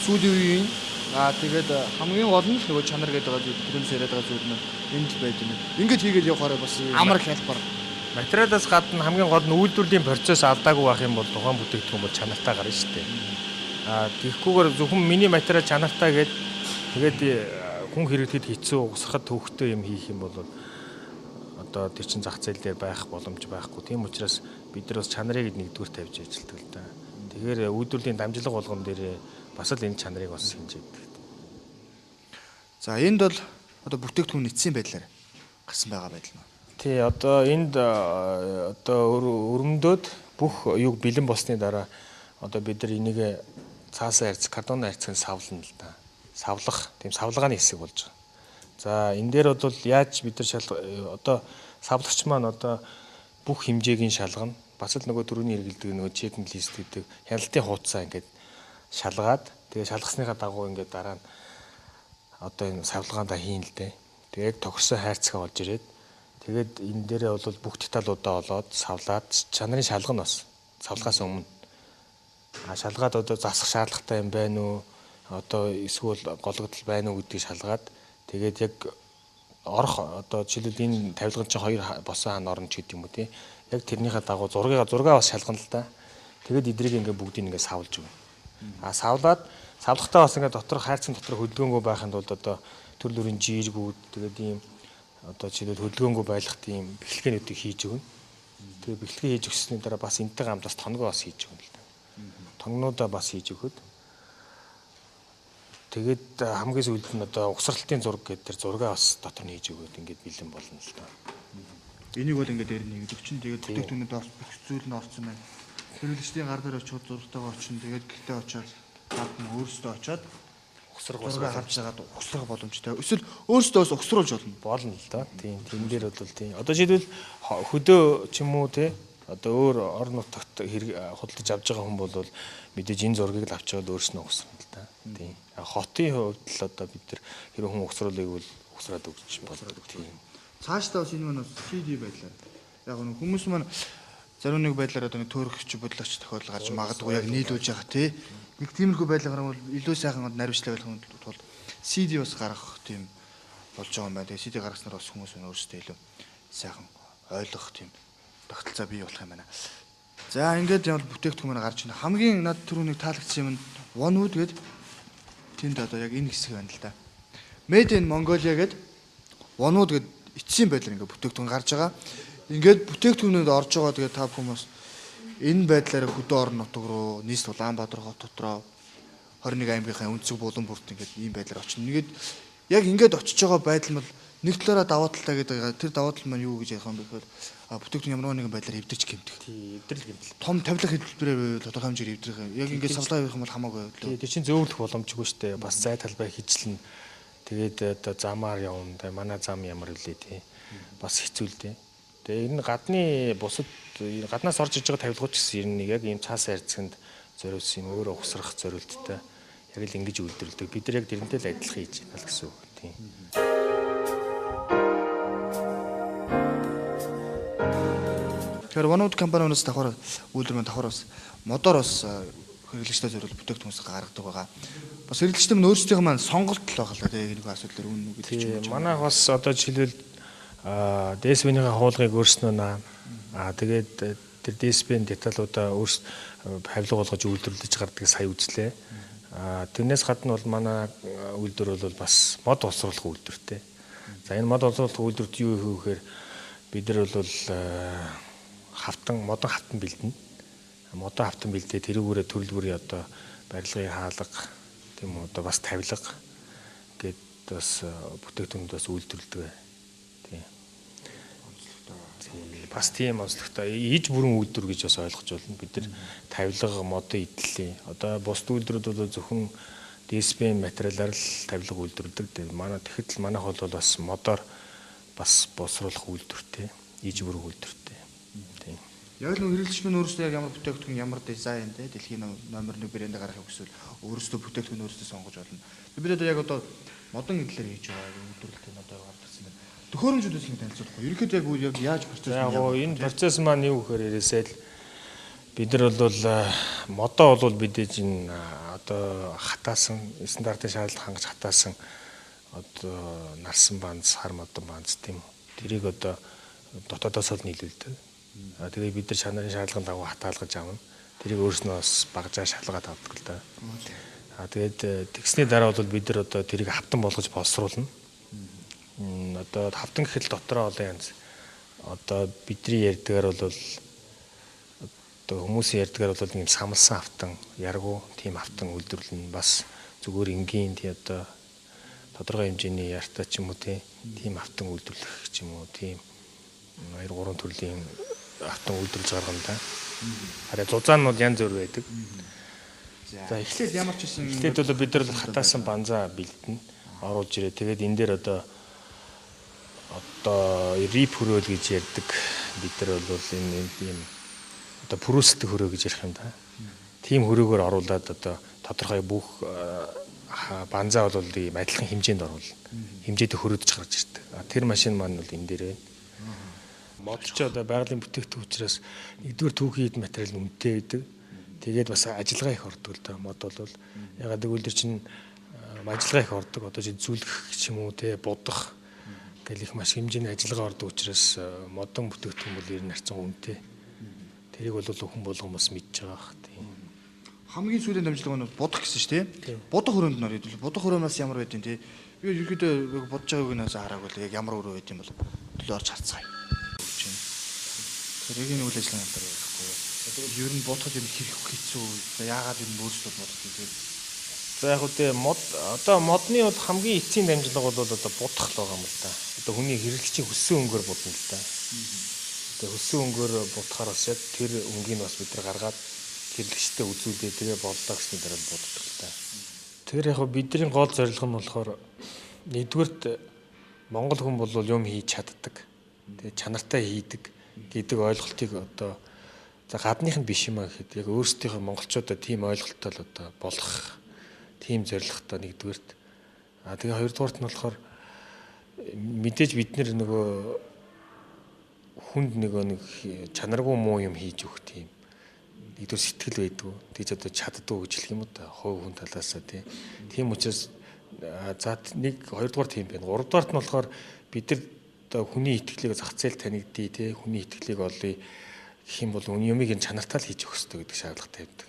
сүүлийн үеийн тэгээд хамгийн гол нь нөгөө чанар гэдэг байгаа зүйл, тэрнээс яриад байгаа зүйл нь энд л байд юм. Ингээд хийгээд явахаараа бас амар хялбар. Материалаас гадна хамгийн гол нь үйлдвэрлэлийн процесс алдаагүй байх юм бол тухайн бүтээгдэхүүн бол чанартай гарна шүү дээ. Аа тэгхгүйгээр зөвхөн миний материал чанартай гээд тэгээд хүн хэрэглэхэд хэцүү, угсрахад төвхтэй юм хийх юм бол одоо тэр чин зах зээл дээр байх боломж байхгүй. Тийм учраас бид нар бас чанарыг нэгдүгээр тавьж ажилладаг л да. Тэгэхээр үйлдвэрлэлийн дамжлага болгон дээр бас л энэ чанарыг бас хэмжээдэг. За энд бол одоо бүтээгдэхүүн эцсийн байдлаар гарсан байгаа байдал нь. Тий, одоо энд одоо өрөмдөөд бүх юг бэлэн болсны дараа одоо бид нар энийг цаасаа харьц, картон харьцыг савлана л да. Савлах, тийм савлгааны хэсэг болж байгаа. За энэ дээр бол яаж бид нар одоо савлагч маань одоо бүх хэмжээг нь шалгана. Бас л нөгөө төрөний хэрэглэдэг нөгөө чекинг лист гэдэг хяналтын хуудасаа ингээд шалгаад тэгээ шалгасныхаа дагуу ингээд дараа нь одоо энэ савлгаандаа хийн л дээ. Тэгээд тохирсон хайрцаг олж ирээд тэгээд энэ дээрээ бол бүх деталуудаа олоод савлаад чанарын шалгана бас савлахаас өмнө. А шалгаад одоо засах шаардлагатай юм байна уу? Одоо эсвэл гологдол байна уу гэдгийг шалгаад тэгээд яг орох одоо жишээлбэл энэ тавилган чинь хоёр босон хаан орно ч гэдэг юм уу тий. Яг тэрнийхээ дагуу зургаа бас шалгана л да. Тэгээд эдрийг ингээ бүгдийг ингээ савлж өгнө. А савлаад савлахтаа бас ингээ дотор хайрцаг дотор хөдөлгөөнгөө байхын тулд одоо төрөл бүрийн жиргүүд тэгээд ийм одоо жишээлбэл хөдөлгөөнгөө байлгах тийм бэхлэгээнүүдийг хийж өгнө. Тэгээд бэхлэгээ хийж өгсөний дараа бас энтэй гамд бас тонгоо бас хийж өгнө л да. Тонгонуудаа бас хийж өгөхөд тэгээд хамгийн сүүлд нь одоо угсралтын зураг гэдэг тэр зургаа бас дотор нь хийж өгөөд ингээд бэлэн болно л да. Энийг бол ингээд дээр нь хийгээд өгчин. Тэгээд бүтээгдэхүүнүүд бүх зүйл нь орсон байна. Хэрэглэгчдийн гар дээр очиод зургатайгаа очин. Тэгээд гэртээ очиод гадна өөрсдөө очиод угсрах зураг харж байгаад угсрах боломжтой. Эсвэл өөрсдөө бас угсруулж болно. Болно л да. Тийм, тэн дээр бол тийм. Одоо жишээлбэл хөдөө ч юм уу те одоо өөр орон нутагт худалдаж авч байгаа хүн бол мэдээж энэ зургийг л авч яваад өөрснөө угсрна л да. Тийм. Хотын хувьд л одоо бид нар хэрэг хүн угсруулыг бол угсраад өгч болдог. Тийм. Цаашдаа бас энэ маань бас CD байдлаар. Яг нь хүмүүс маань зарим нэг байдлаар одоо нэг төөрөгч бодлогч тохиолдол гарч магадгүй яг нийлүүлж байгаа тий. Нэг тиймэрхүү байдлаар гарвал илүү сайхан наривчлаа байх тулд CD бас гаргах тийм болж байгаа юм байна. Тэгээ CD гаргаснаар бас хүмүүс өөрсдөө илүү сайхан ойлгох тийм тогтолцоо бий болох юм байна. За ингээд яг бүтээгдэхүүн маань гарч байна. Хамгийн над түрүүнийг таалагдсан юм нь Onewood гээд тэнд одоо яг энэ хэсэг байна л да. Made in Mongolia гээд Onewood гээд эцсийн байдлаар ингээд бүтээгдэхүүн гарч байгаа. Ингээд бүтээгдэхүүнүүд орж байгаа. Тэгээд та бүхэн бас энэ байдлаараа хөдөө орон нутаг руу, нийс Улаанбаатар хот дотроо 21 аймгийнхаа өнцөг булан бүрт ингээд ийм байдлаар очино. Ингээд яг ингээд очиж байгаа байдал нь бол Нэг талаараа давуу талтай гэдэг тэр давуу тал маань юу гэж ярих юм бэ гэхээр бүтээгдэхүүн ямар нэгэн байдлаар эвдэрч гэмтэх. Тийм, эвдрэл гэмтэл. Том тавилга хэлбэрээр тодорхой хэмжээгээр эвдрэх. Яг ингээд савлаа явах юм бол хамаагүй. Тийм, тэр чинь зөөвөрлөх боломжгүй шүү дээ. Бас зай талбай хичлэн. Тэгээд одоо замаар явна. Манай зам ямар үлээ тий. Бас хэцүү л дээ. Тэгээ энэ гадны бусад гаднаас орж иж байгаа тавилгууд ч гэсэн ер нь яг ийм цаасан хайрцагт зориулсан юм өөрөө ухсрах зориулттай яг л ингэж үйлдвэрлэдэг. Бид нар яг тэрнтэй л адилхан хийж байна л гэсэн үг. Тийм. Тэгэхээр Onewood компаниудаас давхар үйлдвэр маань давхар бас модоор бас хэрэглэгчтэй зориулж бүтээгдэхүүнс гаргадаг байгаа. Бас хэрэглэгчтэй маань өөрсдийнх маань сонголт л байгаа л да тийм нэг асуудал үнэн үү гэдэг ч юм. Манайх бас одоо жишээлбэл DSP-ийн хуулгыг өөрснөө наа. Тэгээд тэр DSP-ийн деталуудаа өөрс хавилга болгож үйлдвэрлэж гардаг сая үзлээ. Тэрнээс гадна бол манай үйлдвэр бол бас мод боловсруулах үйлдвэртэй. За энэ мод боловсруулах үйлдвэрт юу их вэ гэхээр бид нар бол хавтан модон хавтан бэлдэнэ. Модон хавтан бэлдээ тэрүүгээрээ төрөл бүрийн одоо барилгын хаалга тийм үү одоо бас тавилга гээд бас бүтээгдэхүүнүүд бас үйлдвэрлэдэг. Тийм. Бас тийм онцлогтой иж бүрэн үйлдвэр гэж бас ойлгож байна. Бид нар тавилга модон эдлээ. Одоо бусд үйлдвэрүүд бол зөвхөн DSP материалаар л тавилга үйлдвэрлэдэг. Манай тэгэхэд л манайх бол бас модоор бас боловсруулах үйлдвэртэй, иж бүрэн үйлдвэртэй. Тийм. Яг л хэрэглэгч минь өөрөөсөө яг ямар бүтээгдэхүүн ямар дизайн те дэлхийн номер 1 брэндээ гаргахыг хүсвэл өөрөөсөө бүтээгдэхүүн өөрөөсөө сонгож болно. Бид одоо яг одоо модон эдлэр хийж байгаа үйлдвэрлэлт нь одоо гарч ирсэн байна. Төхөөрөмжүүдээс нэг танилцуулах. Ерөнхийдөө яг яаж процесс нь яг энэ процесс маань юу гэхээр ерээсээ л бид нар бол модоо бол бидээж энэ одоо хатаасан стандартын шаардлага хангаж хатаасан одоо нарсан банз, хар модон банз тийм үү. Тэрийг одоо дотоодоос л нийлүүлдэг. Тэгээ бид нар чанарын шаардлагын дагуу хатаалгаж авна. Тэрийг өөрснөө бас багжаа шалгаад авдаг л да. Тэгээд тэгсний дараа бол бид нар одоо тэрийг хавтан болгож боловсруулна. Одоо хавтан гэхэл дотроо олон янз. Одоо бидний ярьдгаар бол одоо хүмүүсийн ярьдгаар бол ийм самлсан хавтан, яргуу тийм хавтан үйлдвэрлэнэ. Бас зүгээр энгийн тий одоо тодорхой хэмжээний яртай ч юм уу тийм хавтан үйлдвэрлэх ч юм уу тийм 2 3 төрлийн хавтан үйлдвэрлэж гаргана да. Харин зузаан нь бол янз бүр байдаг. За эхлээд ямар ч гэсэн эхлээд бол бид нар хатаасан банзаа бэлдэнэ. Оруулж ирээ. Тэгээд энэ дээр одоо рип хөрөөл гэж ярьдаг. Бид нар бол энэ ийм одоо пүрүсдэг хөрөө гэж ярих юм да. Тийм хөрөөгөөр оруулаад одоо тодорхой бүх банзаа бол ийм адилхан хэмжээнд оруулна. Хэмжээтэй хөрөөдөж гарч ирдэг. Тэр машин маань бол энэ дээр байна. Мод ч одоо байгалийн бүтээгдэхүүн учраас нэгдүгээр түүхийн эд материал нь үнэтэй байдаг. Тэгээд бас ажиллагаа их ордог л да. Мод бол ягаад гэвэл тэр чинь ажиллагаа их ордог. Одоо чи зүлгэх ч юм уу те будах гэл их маш хэмжээний ажиллагаа ордог учраас модон бүтээгдэхүүн бол ер нь харьцан үнэтэй. Тэрийг бол хүн болгон бас мэдж байгаа бах тийм. Хамгийн сүүлийн дамжлага нь будах гэсэн шүү дээ. Будах өрөөнд нь орё. Будах өрөөнөөс ямар байд юм те. Би ерөөдөө бодож байгааг нь хараагүй л яг ямар өрөө байд юм бол төлөө орж харцгаая. Тэгэхээр яг энэ үйл ажиллагааны талаар ярихгүй. Ер нь бодоход юм хэрэг хэцүү. Яагаад ер нь өөрсдөө бодох юм те. За яг үгүй мод одоо модны бол хамгийн эцсийн дамжлага бол одоо будах л байгаа юм л да. Одоо хүний хэрэглэгчийн хүссэн өнгөөр будна л да. Тэгээ хүссэн өнгөөр будахаар бас яг тэр өнгийг бас бид нар гаргаад хэрэглэгчтэй үзүүлээ тэгээ боллоо гэсний дараа л буддаг л да. Тэр яг бидний гол зорилго нь болохоор нэгдүгээрт Монгол хүн бол юм хийж чаддаг. Тэгээ чанартай хийдэг гэдэг ойлголтыг одоо за гадных нь биш юм а гэхэд яг өөрсдийнхөө монголчуудаа тийм ойлголттой л одоо болох тийм зорилготой нэгдүгээрт. А тэгээ хоёрдугаарт нь болохоор мэдээж бид нөгөө хүнд нөгөө нэг чанаргүй муу юм хийж өгөх тийм нэгдүгээр сэтгэл байдгүй. Тэгж одоо чаддгүй гэж хэлэх юм уу та хувь хүн талаасаа тийм. Тийм учраас за нэг хоёрдугаар тийм байна. Гуравдугаарт нь болохоор бид нар одоо хүний итгэлийг зах зээл танигдъя тий хүний итгэлийг олъё гэх юм бол юмыг энэ чанартай л хийж өгөх ёстой гэдэг шаардлагатай байдаг.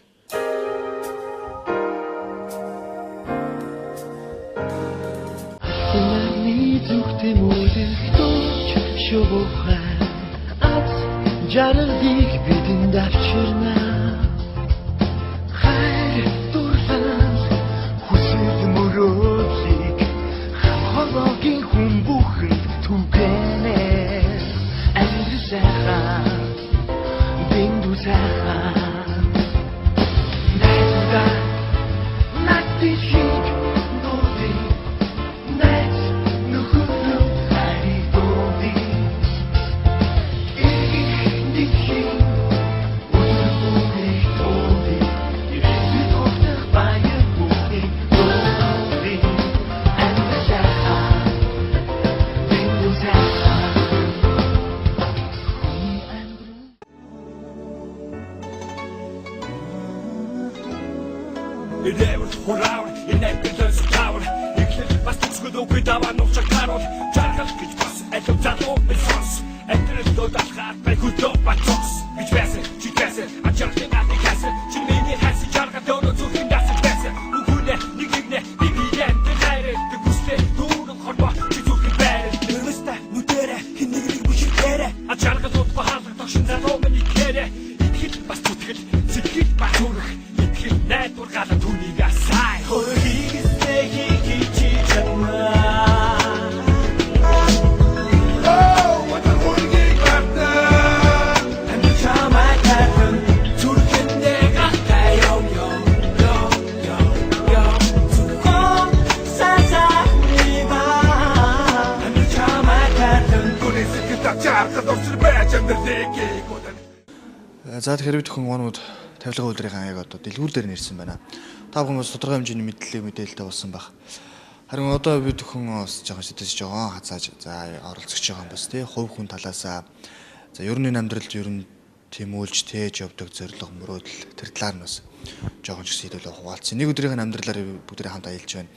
Жаргалыг бидэнд авчирна. Хайр дурлал хүсэл мөрөөдлийг хологийн хүн бүхэнд Ирэвэр хураавар энэ амьдрал сутавар эхлэл бас төгсгөл үгүй даваа нууцаар тааруул жаргал гэж бас алив залуу минь сонс амьдрал дуудалгаад бай хөдөө бацос гэж байсан чи байсан ачааллын гадны хасан чи миний хасан жаргал өөрөө зүрхэн дасан байсан үгүнэ нэг нэгнэ би би амьдрал хайрладаг хүслээ дүүрэн хорбоо чи зүрхэн байрал нэрвэстэ нүдэрэ хин нэг нэг бүшигтэрэ ачаалгал удахгүй хаалга тогшин залуу минь итгээрэ итгэл бас зүтгэл сэтгэл ба зүрх итгэл найдвар галан түүнийг асай хөрхийгсээ хийж чамаа. Өдөр бүргийг мартаа. Амьдрал чамайг тайлан зүрхэндээ галтай ёо ёо ёо ёо ёо зөвхөн сасахны ба амьдрал чамайг тайлан Хүний сэтгэл чаргал урсгал байж амьдралыг гүдэн. За тэгэхээр бид хүн онууд тавилгын үйлдвэрийн яг одоо дэлгүүр дээр нэрсэн байна. Та бүхэн бас тодорхой хэмжээний мэдлэг мэдээлэлтэй болсон байх. Харин одоо бид хүн бас жоохон сэтгэж жоохон хазааж за оролцож байгаа юм бас тий хувь хүн талаасаа за ер нь энэ амьдралд ер нь тэмүүлж тээж явдаг зорилго мөрөөдөл тэр талаар нь бас жоохон ч гэсэн хэдүүлээ хуваалцсан. Нэг өдрийнх нь амьдралаар бүгдээ хамт аялж байна.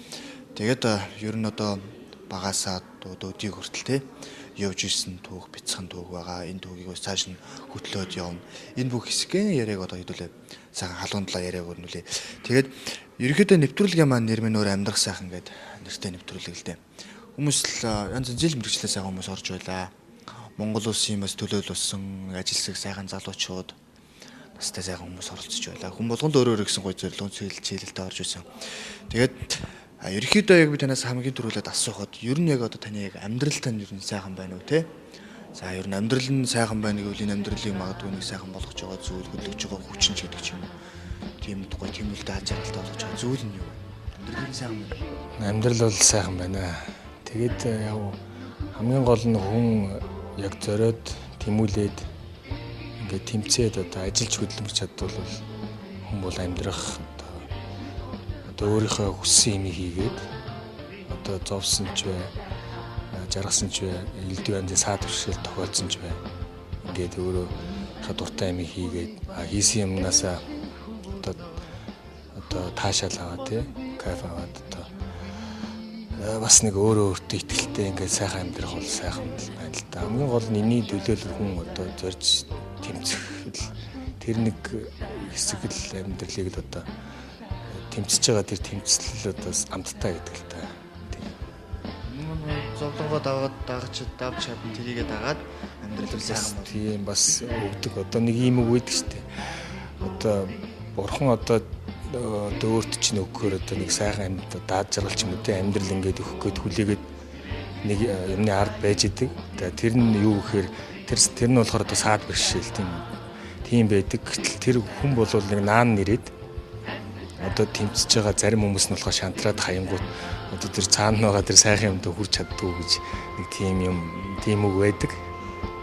Тэгээд ер нь одоо багасаа өдийг хүртэл тий явж ирсэн түүх, бяцхан түүх байгаа. Энэ түүхийг бас цааш нь хөтлөөд явна. Энэ бүх хэсгийн яриаг одоо хэдүүлээ сайхан халуун талаа яриаг өрнүүлээ. Тэгээд ерөнхийдөө нэвтрүүлгийн маань нэр минь өөр амьдрах сайхан гээд нэртэй нэвтрүүлэг л дээ. Хүмүүс л янз янз жил мэргэжлээ сайхан хүмүүс орж байлаа. Монгол улсын бас төлөөлүүлсэн ажилсаг сайхан залуучууд настай сайхан хүмүүс оролцож байлаа. Хүн болгонд өөр өөр гэсэн гоё зорилгон чиглэлтэй орж исэн. Тэгээд ерөнхийдөө яг би танаас хамгийн түрүүлээд асуухад ер нь яг одоо таны яг амьдрал тань ер нь сайхан байна уу те? За ер нь амьдрал нь сайхан байна гэвэл энэ амьдралыг магадгүй нэг сайхан болгож байгаа зүйл, хөдөлгөж байгаа хүчин ч гэдэг ч юм уу. Тийм гоё тэмүүлэлтэй аз жаргалтай болгож байгаа зүйл нь юу вэ? Амьдрал нь сайхан байна. Амьдрал бол сайхан байна. Тэгээд яг хамгийн гол нь хүн яг зориод тэмүүлээд ингээд тэмцээд одоо ажиллаж хөдөлмөрч чадвал хүн бол амьдрах одоо өөрийнхөө хүссэн юмыг хийгээд одоо зовсон ч бай, жаргасан ч бай, элдв янзын саад бэрхшээл тохиолдсон ч бай. Ингээд өөрөөхөө дуртай юмыг хийгээд хийсэн юмнаасаа одоо таашаал аваад тий, кайф аваад одоо бас нэг өөрөө өөртөө итгэлтэй ингээд сайхан амьдрах бол сайхан байна л да. Хамгийн гол нь энэний төлөөлөл хүн одоо зорж тэмцэх тэр нэг хэсэг л амьдралыг л одоо тэмцэж байгаа тэр тэмцэл одоо амттай гэдэг л та. Тийм. Зовлонгоо даваад дагаж давж чадна тэрийгээ дагаад амьдрал сайхан болно. Тийм бас өгдөг. Одоо нэг ийм үг өгдөг шүү дээ. Одоо бурхан одоо өөрт чинь өгөхөөр одоо нэг сайхан амьд даад жаргал ч юм уу те амьдрал ингээд өгөх гээд хүлээгээд нэг юмны ард байж идэг. Тэр нь юу гэхээр тэр нь болохоор одоо саад бэрхшээл тийм тийм байдаг. Гэтэл тэр хүн бол нэг наан нэрэд одоо тэмцэж байгаа зарим хүмүүс нь болохоор шантраад хаянгуут одоо тэр цаана байгаа тэр сайхан юмд хүрч чаддгүй гэж нэг тийм юм тийм үг байдаг.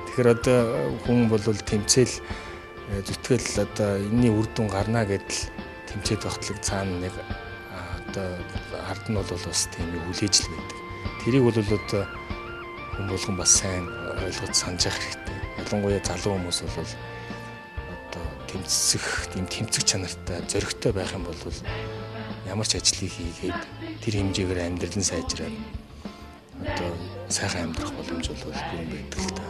Тэгэхээр одоо хүн бол тэмцээл зүтгэл одоо энэний үр дүн гарна гэдэл тэмцээд багтлаг цаана нэг одоо ард нь бол бас тийм хүлээж л байдаг. Тэрийг бол одоо хүн болгон бас сайн ойлгож санаж явах хэрэгтэй. Ялангуяа залуу хүмүүс бол одоо тэмцэх, тийм тэмцэх чанартай, зоригтой байх юм бол ямар ч ажлыг хийгээд тэр хэмжээгээр амьдрал нь сайжраад одоо сайхан амьдрах боломж бол бүрэн байдаг л та.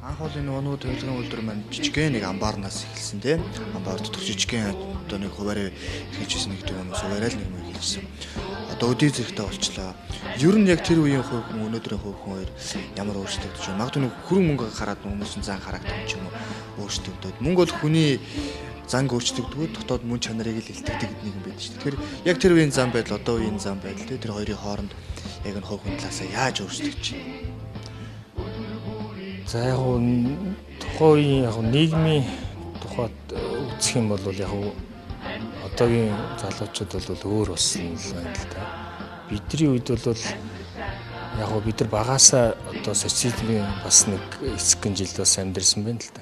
Анх бол энэ оноо тавилгын үйлдвэр маань жижигхэн нэг амбарнаас эхэлсэн тийм. Амбар дотор жижигхэн одоо нэг хуваарь эрхэлжсэн гэдэг хүмүүс хуваарай л нэг юм эрхэлжсэн. Одоо өдий зэрэгтэй болчлоо. Ер нь яг тэр үеийн хувь хүн өнөөдрийн хувь хүн хоёр ямар өөрчлөгдөж байна? Магадгүй нэг хөрөн мөнгө хараад хүмүүсийн зан харагдах юм ч юм уу өөрчлөгдөд. Мөнгө бол хүний занг өөрчлөгдөггүй дотоод мөн чанарыг л илтгэдэг гэдэг нэг юм байдаг шүү дээ. Тэгэхээр яг тэр үеийн зан байдал одоо үеийн зан байдал тийм тэр хоёрын хооронд яг энэ хувь хүн талаасаа яаж өөрчлөгдөж байна? За яг тухайн үеийн яг нийгмийн тухайд үзэх юм бол яг одоогийн залуучууд бол өөр болсон л байна л да. Бидний үед бол яг бид нар багасаа одоо социализмын бас нэг хэсэгэн жилд бас амьдэрсэн байна л да.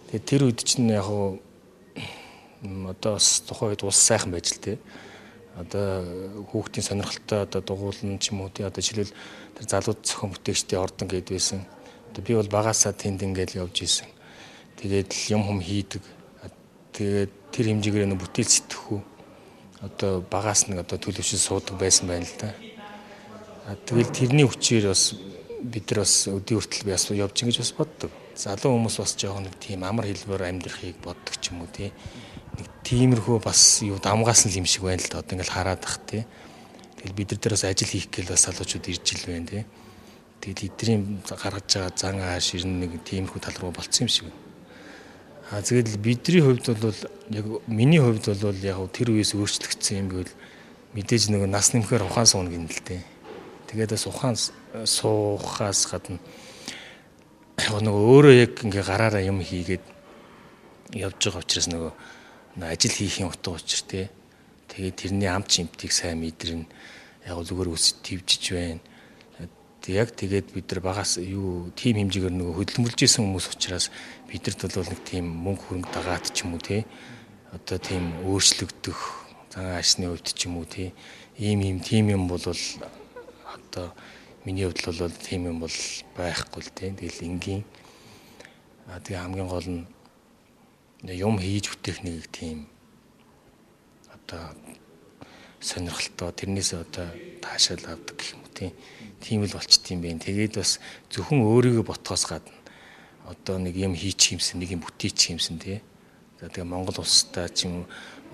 Тэгээд тэр үед чинь яг одоо бас тухайн үед улс сайхан байж л тээ. Одоо хүүхдийн сонирхолтой одоо дугуулна ч юм уу тий одоо жишээлбэл тэр залууд зохион бүтээгчдийн ордон гэдээ байсан. Одоо би бол багасаа тэнд ингээл явж исэн. Тэгээд л юм хүм хийдэг. Тэгээд тэр хэмжээгээр нэг бүтээл сэтгэхүй. одоо багаас нэг одоо төлөвшил суудаг байсан байна л да. Тэгэл тэрний хүчээр бас бид нар бас өдий хүртэл бас явж ингэж бас боддог. Залуу хүмүүс бас жоохон нэг тийм амар хэлбэр амьдрахыг боддог ч юм уу тий. Нэг тиймэрхүү бас юу дамгаас нь юм шиг байна л да. Одоо ингээл хараад ах тий. Тэгэл бид нар дээр бас ажил хийх гээл бас залуучууд ирж ил байна тий. Тэгэл эдрийн гаргаж байгаа зан ааш ер нь нэг тиймэрхүү тал руу болцсон юм шиг байна. Тэгэл бидний хувьд бол яг миний хувьд бол яг тэр үеэс өөрчлөгдсөн юм гэвэл мэдээж нэг нас нэмэхээр ухаан сууна гэнэ л дээ. Тэгээд бас ухаан суухаас гадна яг нөгөө өөрөө яг ингээ гараараа юм хийгээд явж байгаа учраас нөгөө ажил хийхийн утга учир те. Тэгээд тэрний амт чимтийг сайн мэдэрнэ. Яг зүгээр үс твжиж байна. Яг тэгээд бид нар багаас юу тийм хэмжээгээр нөгөө хөдөлмөрлж исэн хүмүүс учраас бидэрт бол нэг тийм мөнгө хөрөнгө дагаад ч юм уу те. Одоо тийм өөрчлөгдөх зан аашны хувьд ч юм уу те. Ийм ийм тийм юм бол одоо миний хувьд бол тийм юм бол байхгүй л те. Тэгэл энгийн. Тэгээ хамгийн гол нь юм хийж бүтээх нэг тийм одоо сонирхолтой тэрнээс одоо таашаал авдаг гэх юм уу тийм. Тийм л болчт юм бэ. Тэгээд бас зөвхөн өөрийгөө ботхоос гадна одоо нэг юм хийчих юмсан, нэг юм бүтээчих юмсан тий. За тэгээ Монгол улстай ч юм уу,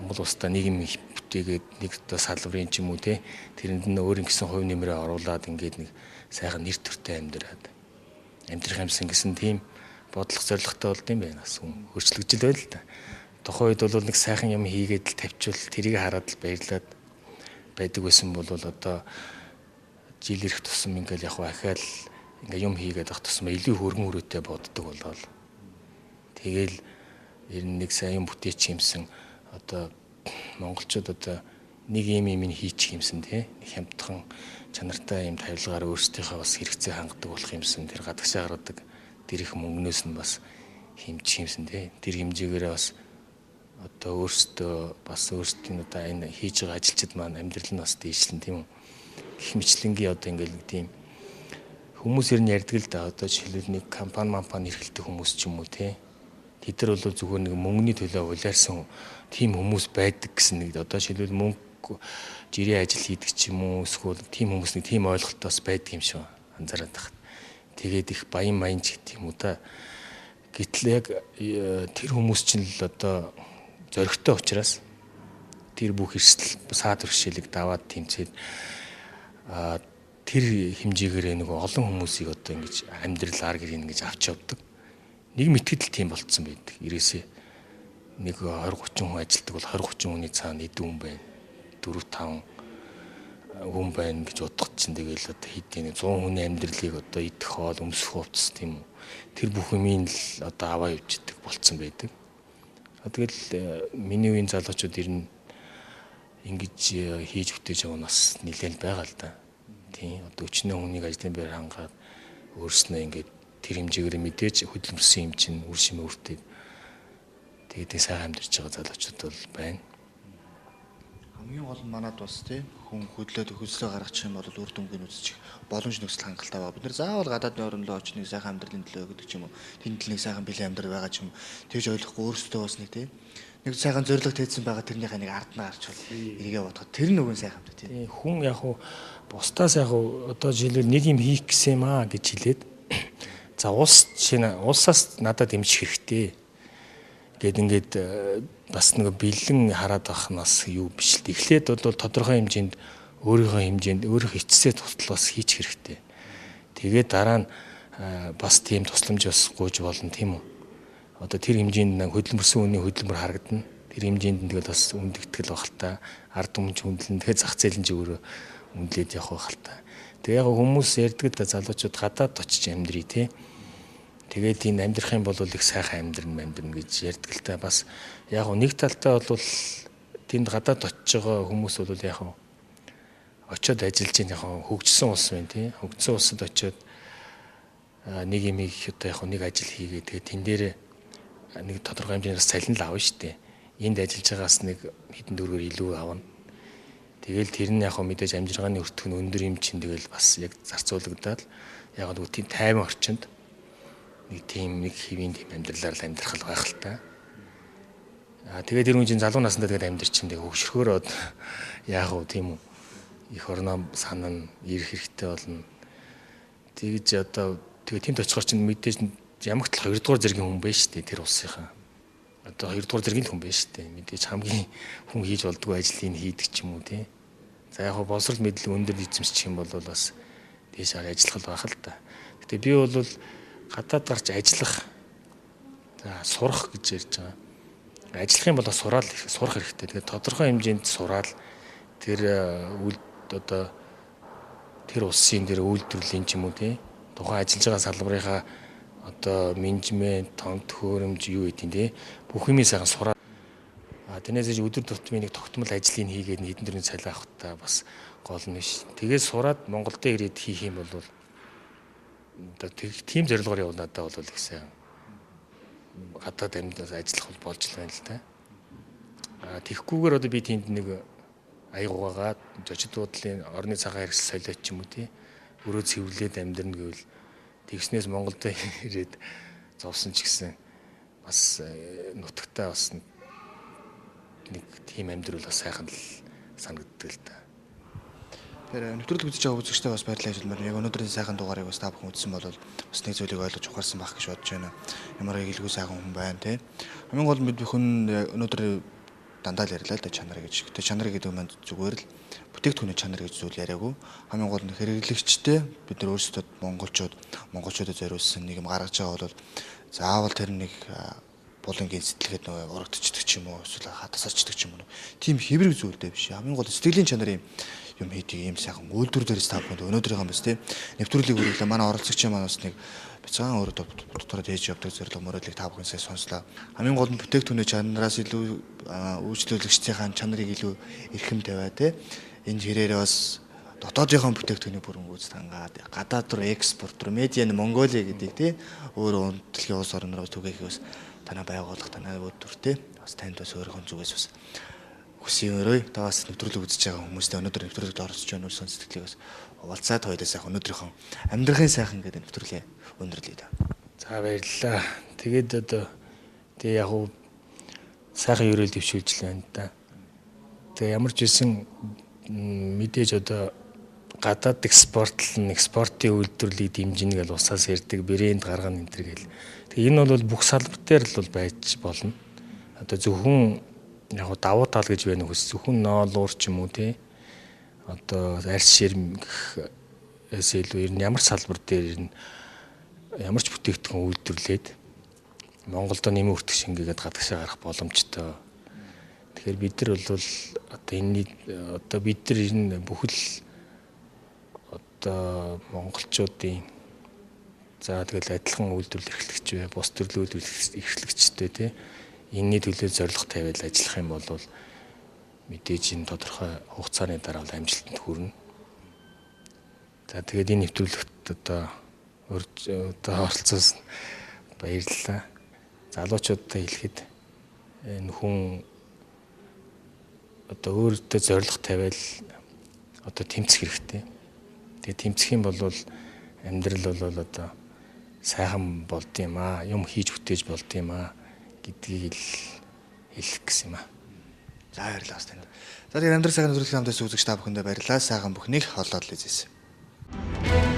Монгол улстай нэг юм бүтээгээд нэг одоо салбарын ч юм уу тий. Тэрэнд нь өөр ингэсэн хувь нэмрээ оруулаад ингээд нэг сайхан нэр төртэй амьдраад амьдрах юмсан гэсэн тийм бодлого зорилготой болд юм байна. Бас хүн өөрчлөгдөж байл л да. Тухайн үед бол нэг сайхан юм хийгээд л тавьчвал тэрийг хараад л баярлаад байдаг байсан бол одоо жил ирэх тусам ингээл яг ахаал ингээ юм хийгээд авах тусам илүү хөргөн өрөөтэй боддог болол. Тэгэл ер нь нэг сайн юм бүтээчих юмсан одоо монголчууд одоо нэг юм юм хийчих юмсан тий. Нэг хямдхан чанартай юм тавилгаар өөрсдийнхөө бас хэрэгцээ хангадаг болох юмсан тэр гадагшаа гаргадаг дэрэх мөнгнөөс нь бас хэмжих юмсан тий. Тэр хэмжээгээрээ бас одоо өөрсдөө бас өөрсдийн одоо энэ хийж байгаа ажилчид маань амьдрал нь бас дээшлэн тийм үү. Гэх мэтлэнгийн одоо ингээл нэг тийм хүмүүс ер нь ярьдаг л да. Одоо жишээлбэл нэг компани мампани эрхэлдэг хүмүүс ч юм уу те. Тэд нар бол зөвхөн нэг мөнгөний төлөө улиарсан тийм хүмүүс байдаг гэсэн нэг одоо жишээлбэл мөнгө жирийн ажил хийдэг ч юм уу эсвэл тийм хүмүүс нэг тийм ойлголт бас байдаг юм шиг анзаараад байна. Тэгээд их баян маян ч гэдэг юм уу та. Гэтэл яг тэр хүмүүс чинь л одоо зоригтой учраас тэр бүх эрсдэл саад бэрхшээлийг даваад тэмцээд тэр хэмжээгээрээ нөгөө олон хүмүүсийг одоо ингэж амьдрал ар гэрийг ингэж авч явдаг. Нэг мэтгэл тийм болцсон байдаг. Ирээсээ нэг 20 30 хүн ажилтдаг бол 20 30 хүний цаана хэдэн хүн байна? 4 5 хүн байна гэж бодох чинь тэгэл одоо хэдийн 100 хүний амьдралыг одоо идэх хоол, өмсөх хувцас тийм үү. Тэр бүх юмыг л одоо аваа явждаг болцсон байдаг. Тэгэл миний үеийн залуучууд ер нь ингэж хийж бүтээж байгаа нь бас нэлээд байгаа л да. Тийм одоо өчнөө хүнийг ажлын байр хангаад өөрснөө ингээд тэр хэмжээгээр мэдээж хөдөлмөрсөн юм чинь үр шимээ үртээд тэгээд сайхан амьдарч байгаа залуучууд бол байна. Хамгийн гол нь манад бас тий хүн хөдлөөд хөлсөө гаргачих юм бол үр дүнгийг үзчих боломж нөхцөл хангалттай байгаа. Бид нар заавал гадаадны орнолоо очиж нэг сайхан амьдралын төлөө гэдэг ч юм уу. Тэнд л нэг сайхан бэлэн амьдрал байгаа ч юм. Тэгж ойлгохгүй өөрсдөө бас нэг тий нэг сайхан зорилго тээдсэн байгаа тэрнийхээ нэг ард нь гарчвал эргээ бодоход тэр нөгөө сайхан амт тий. Хүн яг уу бусдаас яг уу одоо жишээлбэл нэг юм хийх гэсэн юм аа гэж хэлээд за улс жишээ нь улсаас надад дэмжих хэрэгтэй гэд ингээд бас нэг бэлэн хараад байх нь бас юу биш л. Эхлээд бол тодорхой хэмжээнд өөрийнхөө хэмжээнд өөрийнхөө эцсээ тусдал бас хийчих хэрэгтэй. Тэгээд дараа нь бас тийм тусламж бас гуйж болно тийм үү. Одоо тэр хэмжээнд нэг хөдөлмөрсөн хүний хөдөлмөр харагдана. Тэр хэмжээнд нь тэгэл бас үндэтгэл байх л та. Ард түмэн ч хүндлэн тэгэхээр зах зээл нь ч өөрөө үндлээд явах байх л та. Тэгээ яг хүмүүс ярьдаг да залуучууд гадаад очиж амьдрий тий. Тэгээд энэ амьдрах юм бол их сайхан амьдрна гэж ярьдаг л та. Бас яг нэг талдаа бол тэнд гадаад очиж байгаа хүмүүс бол яг очиод ажиллаж байгаа яг хөгжсөн улс байна тий. Хөгжсөн улсад очиод нэг юм их одоо яг нэг ажил хийгээд тэгээд тэн дээр нэг тодорхой хэмжээнээс цалин л авна шүү дээ. Энд ажиллаж байгаас нэг хэдэн төгрөгөөр илүү авна. Тэгэл тэр нь яг мэдээж амжиргааны өртөг нь өндөр юм чинь тэгэл бас яг зарцуулагдаад яг нэг тийм тайван орчинд нэг тийм нэг хэвийн тийм амьдралаар л амьдрах л байх л та. Тэгээд тэр хүн чинь залуу насндаа тэгээд амьдарчин тэгээд хөгшөрхөөрөө яах вэ тийм үү? Их орноо санана, ирэх хэрэгтэй болно. Тэгж одоо тэгээд тэнд очихоор чинь мэдээж ямагт л 2 дугаар зэргийн хүн байж штэ тэр улсынхаа. Одоо 2 дугаар зэргийн л хүн байж штэ. Мэдээж хамгийн хүн хийж болдгоо ажлыг хийдэг ч юм уу тий. За яг хоо боловсрол мэдлэг өндөр эзэмшчих юм бол бас дээш ажиллах байх л та. Гэтэ би бол гадаад гарч ажиллах, за сурах гэж ярьж байгаа. Ажиллах юм бол сураал сурах хэрэгтэй. Тэгээд тодорхой хэмжээнд сураал тэр үйл одоо тэр улсын тэр үйлдвэрлэлийн ч юм уу тий тухайн ажиллаж байгаа салбарынхаа одоо менежмент, томт хөөрөмж юу гэдэг тий бүх юмыг сайхан сураад тэрнээс өдөр тутмын нэг тогтмол ажлыг хийгээд хэдэн төрлийн цалин авах та бас гол нь биш. Тэгээд сураад Монголд ирээд хийх юм бол одоо тийм зорилгоор явна надад бол их сайн гадаад амьд ажиллах болж л байна л да. Тэгхгүйгээр одоо би тэнд нэг аяг угаагаад жожид буудлын орны цагаан хэрэгсэл солиод ч юм уу тий өрөө цэвэрлээд амьдрна гэвэл тэгснээс Монголд ирээд зовсон ч гэсэн бас нутагтаа бас нэг тийм амьдрал бас сайхан л санагддаг л да. Тэгэхээр нэвтрүүлэг үзэж байгаа үзэгчдээ бас баярлалаа гэж хэлмээр. Яг өнөөдрийн сайхан дугаарыг бас та бүхэн үзсэн бол бас нэг зүйлийг ойлгож ухаарсан байх гэж бодож байна. Ямар гэлгүй сайхан хүн байна те. Хамгийн гол нь бид бүхэн өнөөдөр дандаа л ярьлаа л да чанар гэж. Гэтэ чанар гэдэг маань зүгээр л бүтээгдэхүүний чанар гэж зүйл яриаггүй. Хамгийн гол нь хэрэглэгчтэй бид нар өөрсдөө монголчууд монголчуудад зориулсан нэг юм гаргаж байгаа бол заавал тэр нэг булангийн сэтгэлгээд нөгөө урагдчихдаг ч юм уу эсвэл хатасарчдаг ч юм уу. Тийм хэврэг зүйлтэй биш. Хамгийн гол сэтгэлийн чанарын юм хийдэг ийм сайхан үйлдвэр дээрээс та бүхэнд өнөөдрийнхөө бас тийм нэвтрүүлгийг хүргэлээ. Манай оролцогчийн маань бас нэг бяцхан өөрөө дотороо дээж явдаг зорилго мөрөөдлийг та бүхэн сайн сонслоо. Хамгийн гол нь бүтээгдэхүүний чанараас илүү үйлчлүүлэгчдийн чанарыг илүү эрхэм тавиа тий. Энэ хэрээрээ бас дотоодынхоо бүтээгдэхүүний бүрэн гүйцэд хангаад гадаад руу экспорт руу медиа Монголиа гэдэг тий өөрөө дэлхийн улс орн руу түгээхийг бас танай байгууллага танай өдөр тий бас танд бас өөрийнхөө зүгээс бас хүсэн өрөө та бас нэвтрүүлэг үзэж байгаа хүмүүстээ өнөөдөр нэвтрүүлэгт оролцож байгаа нүрсэн сэтгэлийг бас хуваалцаад хоёулаа сайхан өнөөдрийнхөө амьдрахын сайхан гэдэг нэвтрүүлгээ өндөрлөе да. За баярлалаа. Тэгээд одоо тэгээ яг уу сайхан ерөөл дэвшүүлж л байна да. Тэгээ ямар ч үсэн мэдээж одоо гадаад экспортлон экспортын үйлдвэрлэлийг дэмжинэ гэж усаас ярьдаг, брэнд гаргана энэ төр гэл. Тэгээ энэ бол бүх салбар дээр л бол байж болно. Одоо зөвхөн яг давуу тал гэж байна үс зөвхөн ноолуур ч юм уу тий. Одоо арьс ширмгээс илүү ер нь ямар салбар дээр ер нь ямар ч бүтээгдэхүүн үйлдвэрлээд Монголдо нэмэн өртөг шингээгээд гадагшаа гарах боломжтой. Тэгэхээр бид нар бол одоо энэний одоо бид нар ер нь бүхэл одоо монголчуудын за тэгэл адилхан үйлдвэрлэл эрхлэгч бай, бус төрлийн үйлдвэрлэл эрхлэгчтэй тий. Энэний төлөө зорилго тавиад ажиллах юм бол мэдээж энэ тодорхой хугацааны дараа бол амжилтанд хүрнэ. За тэгээд энэ нэвтрүүлэгт одоо оролцсон баярлалаа. Залуучуудад хэлэхэд энэ хүн одоо өөртөө зорилго тавиал одоо тэмцэх хэрэгтэй. Тэгээд тэмцэх юм бол амьдрал бол одоо сайхан болд юм аа, юм хийж бүтээж болд юм аа гэдгийг л хэлэх гэсэн юм аа. За баярлалаа бас танд. За тэгээд амьдрал сайхан нэвтрүүлгийн хамтаас үзэгч та бүхэндээ баярлалаа. Сайхан бүхнийг холоод л үзээсэй.